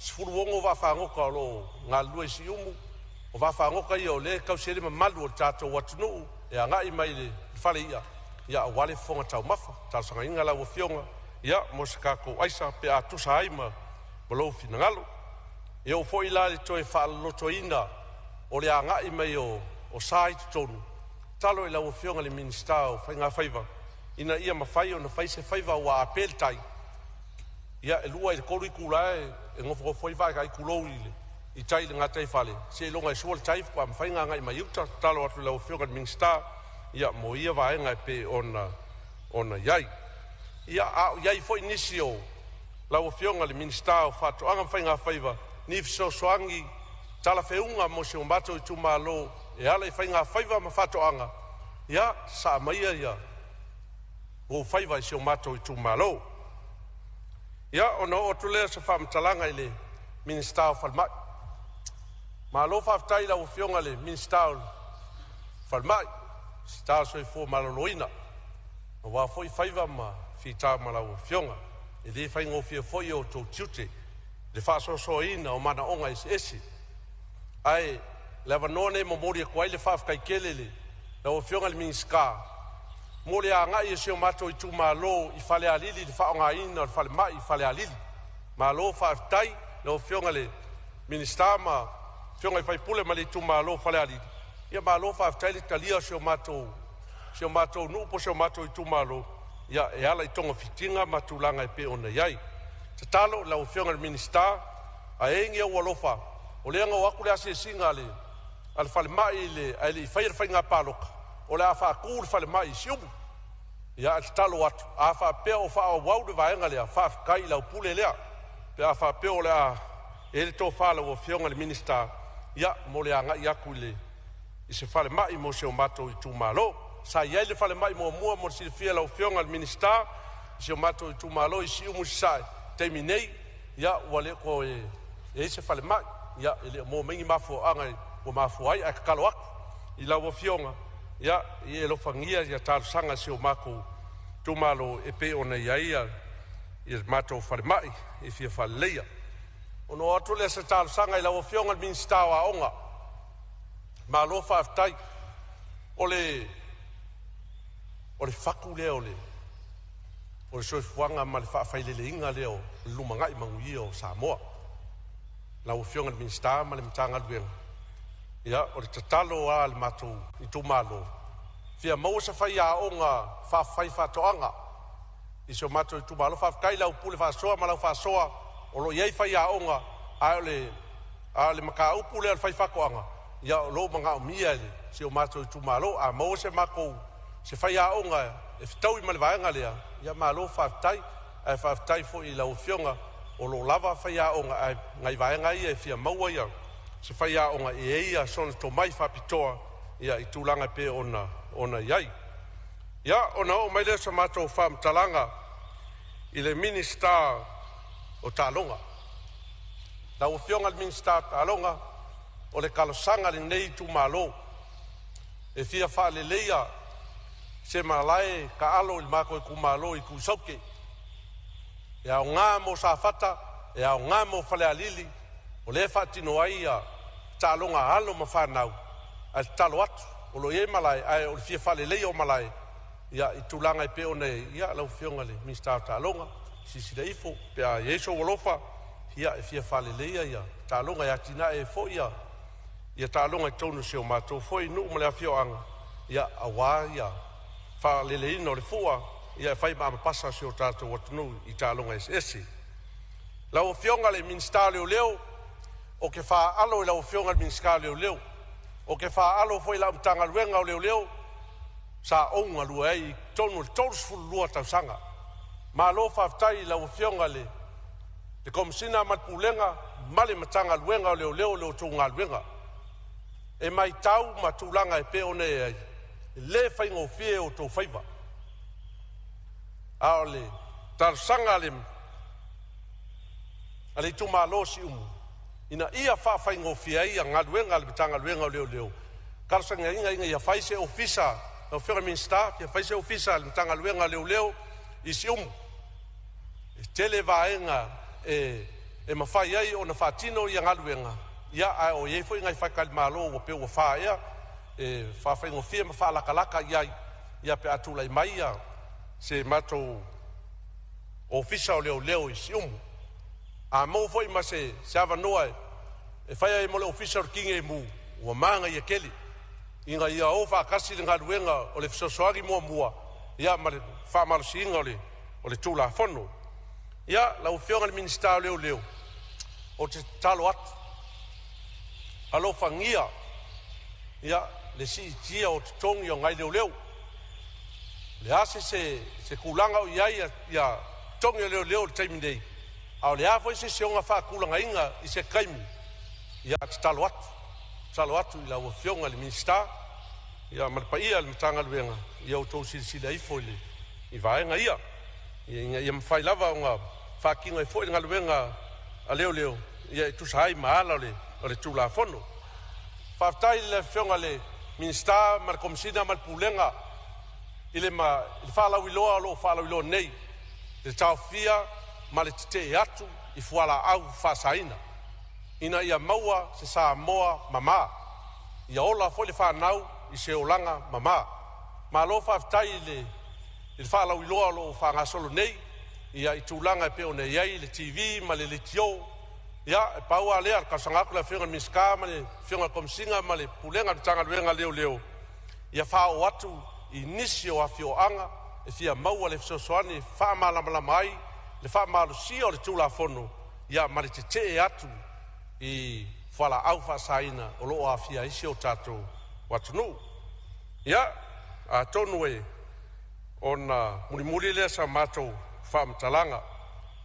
S9: 16 vaafagota o lo o galulue i Siumu. O vaafagota ia o lea e tausi ai le mamalu o le tatou atunuu e agai mai i le fale i'a ia aua le fofoga taumafa. Talosagaina lau afioga ia mo se tatou aisa pe a tusa ai ma lou finagalo. E oo foi la i le toe faalolotoina o le agai mai o sa i totonu, tatalo i lau Afioga i le Minisita o Faigafaiva ina ia mafai ona fai se faiva, aua a pe le tai, ia e 2 i le 3 itula e nofonofo ai vaa tai tulou i tai i le gataifale seiloga e sua le tai faatoa mafai ona agai mai uta. Tatalo atu i lau Afioga i le Minisita ia mo ia vaega e pei ona i ai. Ia, a o i ai foi nisi o lau Afioga i le Minisita o Faatoaga ma Faigafaiva ni fesoasoani talafeauga mo si o matou itumalo e ala i faigafaiva ma faatoaga, ia sasaa maia ia ou faiva i si o matou itumalo. Ia ona oo atu lea o se faamatalaga i le Minisita o Falemai. Malo faafetai i lau Afioga i le Minisita o Falemai, Minisita o le Soifua Maloloina, aua foi faiva ma fita ma lau afioga. E le faigofie foi o outou tiute i le faasoasoaina o manaoga eseese. Ae o le avanoa lenei e momoli atu ai le faafetai tele i lau Afioga i le Minisita mo le agai o si o matou itumalo i Falealili i le faaaogaina o le falemai i Falealili. Malo faafetai i lau Afioga i le Minisita ma afioga i sui usufono ma le itumalo o Falealili. Ia malo faafetai le talia o si o matou nuu po o si o matou itumalo ia e ala i togafitiga ma tulaga e pei ona i ai. Tatalo i lau Afioga i le Minisita, a i ai ni ou alofa, o lea na o atu le asiasiga a le falemai ae le i faia le faiga palota, o le a faatu le falemai i Siumu. Ia ae tatalo atu, a faapea o faaauau le vaega lea, faafetai i lau pule lea, pe a faapea o le a i ai le tofa a lau Afioga i le Minisita ia mo le agai atu i se falemai mo si o matou itumalo. Sa i ai le falemai muamua mo le silafia e lau Afioga i le Minisita i si o matou itumalo i Siumu Sasae, taimi nei ia ua le toe i ai se falemai. Ia e le o maua mai ni mafuaaga ua mafua ai, ae tatalo atu i lau Afioga ia e alofagia ia talosaga a si o matou itumalo e pei ona i ai le matou falemai e fia faaleleia. Ona oo atu lea o se talosaga i lau Afioga i le Minisita o Aoga, malo faafetai. O le fatu lea o le soifuaga ma le faafaileleina lea o le lumanai manuia o Samoa. Lau Afioga i le Minisita ma le Matagaluega, ia o le tatalo lava a le matou itumalo, fia maua se faiaoga faafaifaatoaga i si o matou itumalo. Faafetai i lau pule faasoa ma lau faasoa o lo o i ai faiaoga, a o le mataupu lea o le faifaatoaga, ia o lo o manaomia e si o matou itumalo. A maua se matou se faiaoga e fetaui ma le vaega lea, ia malo faafetai. Ae faafetai foi i lau afioga o lo o lava faiaoga, ae o nai vaega ia e fia maua ia se faiaoga e i ai sona tomai faapitoa ia i tulaga e pei ona i ai. Ia ona oo mai lea o se matou faamatalaga i le Minisita o Taaloga. Lau Afioga i le Minisita o Taaloga, o le talosaga a lenei itumalo e fia faaleleia se malae taalo i le matou itumalo i Tuisaute. E aoga mo Safata, e aoga mo Falealili, o lea e faatino ai ia taaloga a alo ma fanau, ae tatalo atu o lo o i ai malae, ae o le fia faaleleia o malae ia i tulaga e pei ona i ai. Ia lau Afioga i le Minisita o Taaloga, silasila ifo pe a i ai sou alofa ia e fia faaleleia ia taaloga e atinae ai foi ia taaloga i totonu o si o matou foi nuu ma le afioaga ia aua ia faaleleiina o le fua ia e fai ma avapasa o si o tatou atunuu i taaloga eseese. Lau Afioga i le Minisita o Leoleo, ou te faaalo i lau Afioga i le Minisita o Leoleo, ou te faaalo foi i lau Matagaluega o Leoleo, sa ou galue ai i totonu o le 32 tausaga. Malo faafetai i lau Afioga i le Komesina ma le Pulega ma le Matagaluega o Leoleo i la outou galuega. E matau ma tulaga e pei ona i ai, e le faigofie outou faiva. A o le talosaga a a le itumalo o Siumu ina ia faafaigofie ai galuega a le Matagaluega o Leoleo, talosagaina ina ia fai se ofisa. Lau Afioga i le Minisita, fia fai se ofisa a le Matagaluega o Leoleo i Siumu. E tele vaega e mafai ai ona faatino ia galuega, ia ae o i ai foi nai faletalimalo ua pei ua fa ea e faafaigofie ma faalatalata i ai ia pe a tulai mai ia se matou ofisa o leoleo i Siumu. A maua foi ma se avanoa e fai ai mo le ofisa o le Tinei Mu, ua manaia tele ina ia o faatasi le galuega o le fesoasoani muamua ia ma le faamalosiga o le Tulafono. Ia, lau Afioga i le Minisita o Leoleo, ou te tatalo atu, alofagia ia le siitia o totogi o nai leoleo. O le a se tulaga o i ai ia totogi o leoleo i le taimi nei, a o le a foi se isi faatulagaina i se taimi, ia tatalo atu, tatalo atu i lau Afioga i le Minisita ia ma le paia o le Matagaluega, ia outou silasila ifo i vaega ia, ina ia mafai lava ona faatino ai foi le galuega a leoleo ia e tusa ai ma ala o le Tulafono. Faafetai i le Afioga i le Minisita ma le Komesina ma le Pulega i le faalauiloa o lo o faalauiloa nei le taofia ma le tetee atu i fualaau faasaina ina ia maua se Samoa mama, ia ola foi le fanau i se olaga mama. Malo faafetai i le faalauiloa o lo o faagasolo nei ia i tulaga e pei ona i ai le TV ma le leitio. Ia, e pau lava lea o le talosaga atu i le Afioga i le Minisita ma le Afioga i le Komesina ma le Pulega o le Matagaluega a Leoleo, ia faaoo atu i nisi o afioaga e fia maua le fesoasoani e faamalamalama ai le faamalosia o le Tulafono ia ma le tetee atu i fualaau faasaina o lo o aafia ai si o tatou atunuu. Ia, atonu e ona mulimuli lea sa matou faamatalaga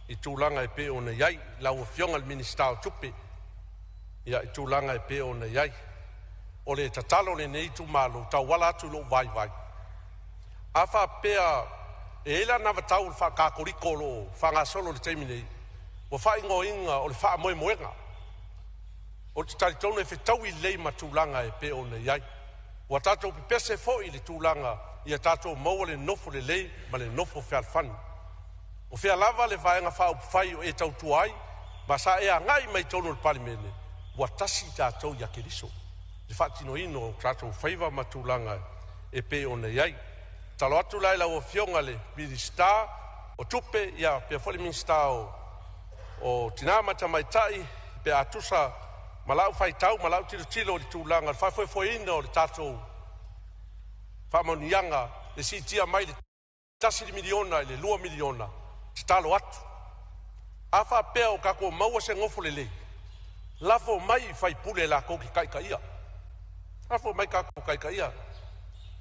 S9: i tulaga e pei ona i ai lau Afioga i le Minisita o Tupe, ia i tulaga e pei ona i ai. O le tatalo a lenei itumalo tauala atu i lou vaivai, a faapea e i ai le anavatau o le faakatoliko o lo o faagasolo i le taimi nei, ua faaigoaina o le faamoemoega. Ou te talitonu e fetaui lelei ma tulaga e pei ona i ai. Ua tatou pepese foi i le tulaga ia tatou maua le nofo lelei ma le nofo fealofani. O fea lava le Vaega Faaupufai o e tautua ai, ma sa e agai mai i totonu o le Palemene, ua tasi tatou ia Keriso i le faatinoina o tatou faiva ma tulaga e pei ona i ai. Tatalo atu la i lau Afioga i le Minisita o Tupe, ia faapea foi le Minisita o Tina ma Tamaitai, pe a tusa ma lau faitau ma lau tilotilo i le tulaga o le faafoefoeina o le tatou faamanuiaga, le siitia mai le $1 miliona i le $2 miliona, tatalo atu, a faapea o tatou maua se nofo lelei, lafo mai i faipule latou te taitaia, lafo mai tatou taitaia,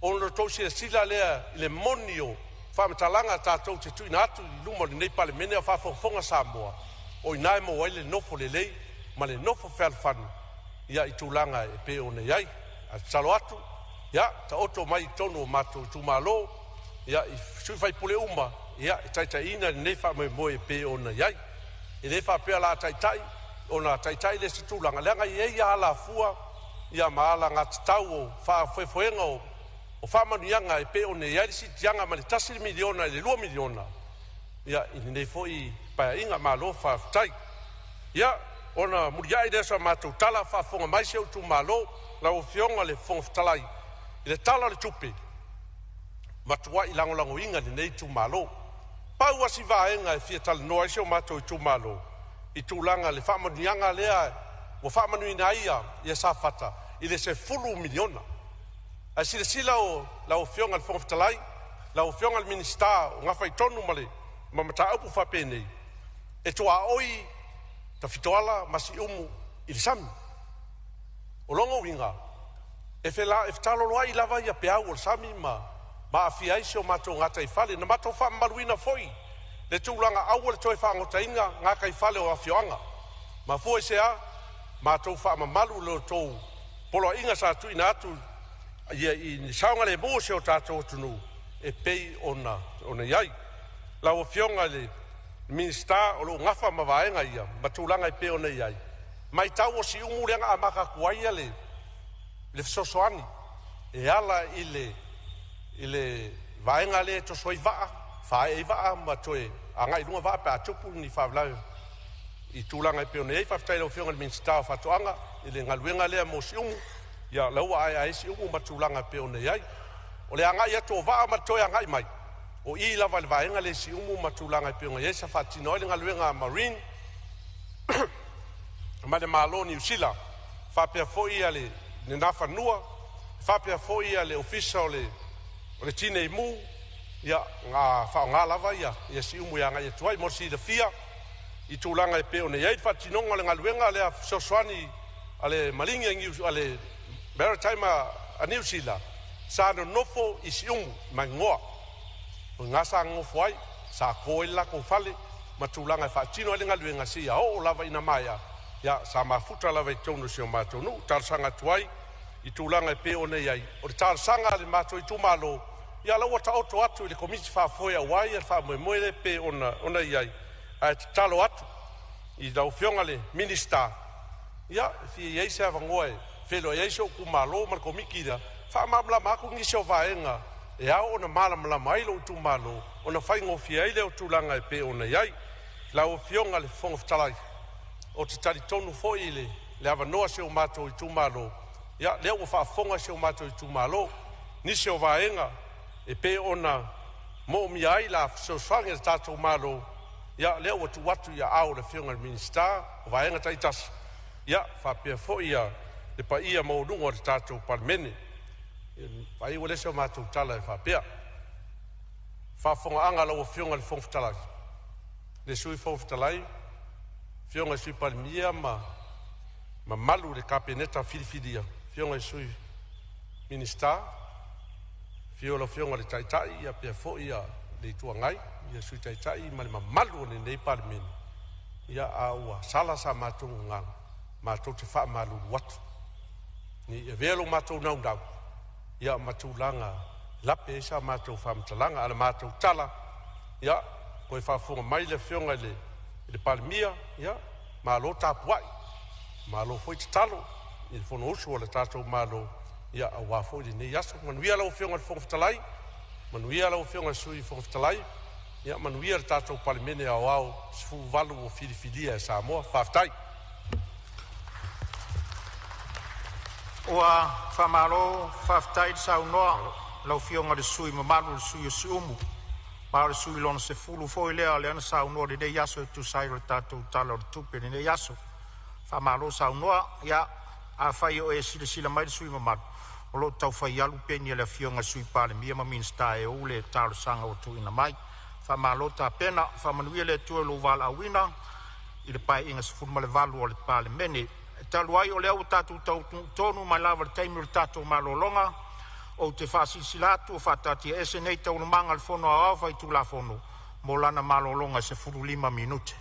S9: ona outou silasila lea i le moni o faamatalaga tatou te tuuina atu i luma o lenei Palemene a o faafogafoga Samoa, o i ina e maua ai le nofo lelei ma le nofo fealofani ia i tulaga e pei ona i ai. Ae tatalo atu, ia taoto mai i totonu o matou itumalo ia i sui usufono uma ia e taitaiina lenei faamoemoe e pei ona i ai. E le faapea o le a taitai ona taitai lea i se tulaga, leaga e i ai alafua ia ma alagatatau o faafoefoega o faamanuiaga e pei ona i ai le siitiaga mai le $1 miliona i le $2 miliona ia i lenei foi Paeaiga. Malo faafetai. Ia, ona muliai lea o sa matou tala, faafofoga mai si ou itumalo, lau Afioga i le Fofoga Fetalai, i le Tala o le Tupe, matuai lagolagoina e lenei itumalo. Pau lava si vaega e fia talanoa ai si o matou itumalo i tulaga i le faamanuiaga lea ua faamanuiaina ai ia Safata i le $10 miliona. Ae silasila o lau Afioga i le Fofoga Fetalai, lau Afioga i le Minisita o gafa tonu ma le mataupu faapenei, e tuaoi Tafitoala ma Siumu i le sami. O lona uiga, e fetaaloloai lava ia peau o le sami ma aafia ai si o matou gataifale. Na matou faamamaluina foi le tulaga aua le toe faagotaina gataifale o afioaga. Mafua i se a? Matou faamamalu lo outou poloaiga sa tuuina atu i le saogalemu o si o tatou atunuu e pei ona i ai. Lau Afioga i le Minisita o loo gafa ma vaega ia ma tulaga e pei ona i ai. Matau o Siumu lea na amata atu ai le fesoasoani e ala i le vaega lea e toso ai vaa, faaee ai vaa ma toe agai i luga vaa pe a tupu ni faalavelave i tulaga e pei ona i ai. Faafetai i lau Afioga i le Minisita o Faatoaga i le galuega lea mo Siumu, ia o lea ua ae ai Siumu ma tulaga e pei ona i ai. O le agai atu o vaa ma le toe agai mai, o i lava i le vaega lea i Siumu ma tulaga e pei ona i ai sa faatino ai le galuega a Marine ma le Malo o Niu Sila, faapea foi le Nafanua, faapea foi le Ofisa o le Tinei Mu, ia na faaaoga lava ia Siumu e agai atu ai. Mo le silafia i tulaga e pei ona i ai le faatinoga o le galuega lea fesoasoani a le Maligi a le Maritime a Niu Sila, sa nonofo i Siumu ma igoa. O i sa nonofo ai, sa to ai le latou fale ma tulaga e faatino ai le galuega seia oo lava ina maea. Ia sa mafuta lava i totonu o si o matou nuu. E talosaga atu ai i tulaga e pei ona i ai. O le talosaga a le matou itumalo, ia o la ua taoto atu i le Komiti Faafoe aua le faamoemoe lea e pei ona i ai, ae tatalo atu i lau Afioga i le Minisita, ia, e fia i ai se avanoa e feiloai ai si ou itumalo ma le Komiti lea, e faamalamalama atu nisi o vaega e ao ona malamalama ai lou itumalo ona faigofie ai lea o tulaga e pei ona i ai. Lau Afioga i le Fofoga Fetalai, ou te talitonu foi i le avanoa o si o matou itumalo, ia lea ua faafofoga si o matou itumalo i nisi o vaega e pei ona moomia ai la fesoasoani a le tatou Malo, ia lea ua tuu atu i aao o le Afioga i le Minisita o vaega taitasi, ia faapea foi le paia maualuga o le tatou Palemene. Faaiu ai lea o se matou tala e faapea, faafofogaaga a lau Afioga i le Fofoga Fetalai, le Sui Fofoga Fetalai, afioga i le Sui Palemia ma le mamalu i le Kapeneta filifilia, afioga i Sui Minisita, afio lau Afioga i le Taitai faapea foi le Itu Agai, Sui Taitai ma le mamalu o lenei Palemene. Ia a ua sala sa matou gagana, matou te faamalulu atu, ne i avea lo matou naunau ia ma tulaga lape ai sa matou faamatalaga. A o le matou tala, ia toe faafofoga mai le Afioga i le Palemia, ia malo tapuai, malo foi tatalo i le Fonousu a le tatou Malo aua foi lenei aso. Manuia lau Afioga i le Fofoga Fetalai, manuia lau Afioga i le Sui Fofoga Fetalai, ia manuia le tatou Palemene Aoao 18 ua filifilia e Samoa. Faafetai.
S6: Ua faamalo faafetai le saunoa i lau Afioga i le sui usufono mamalu o Siumu, ma o le sui usufono lona 10 foi lea na saunoa i lenei aso e tusa ai o le tatou Tala o le Tupe i lenei aso. Faamalo saunoa. Ia afai o e silasila mai le sui usufono mamalu, o lo o tau fai alu peni a le Afioga i le Sui Palemia ma Minisita e ou le talosaga ua tuuina mai. Faamalo tapena, faamanuia le Atua i lou valaauina i le Paeaiga 18 o le Palemene. E talu ai o lea ua tatou taunuu tonu mai lava i le taimi o le tatou malologa, ou te faasilasila atu ua faataatiaese nei Taualumaga a le Fono Aoao Faitulafono mo lana malologa e 15 minute.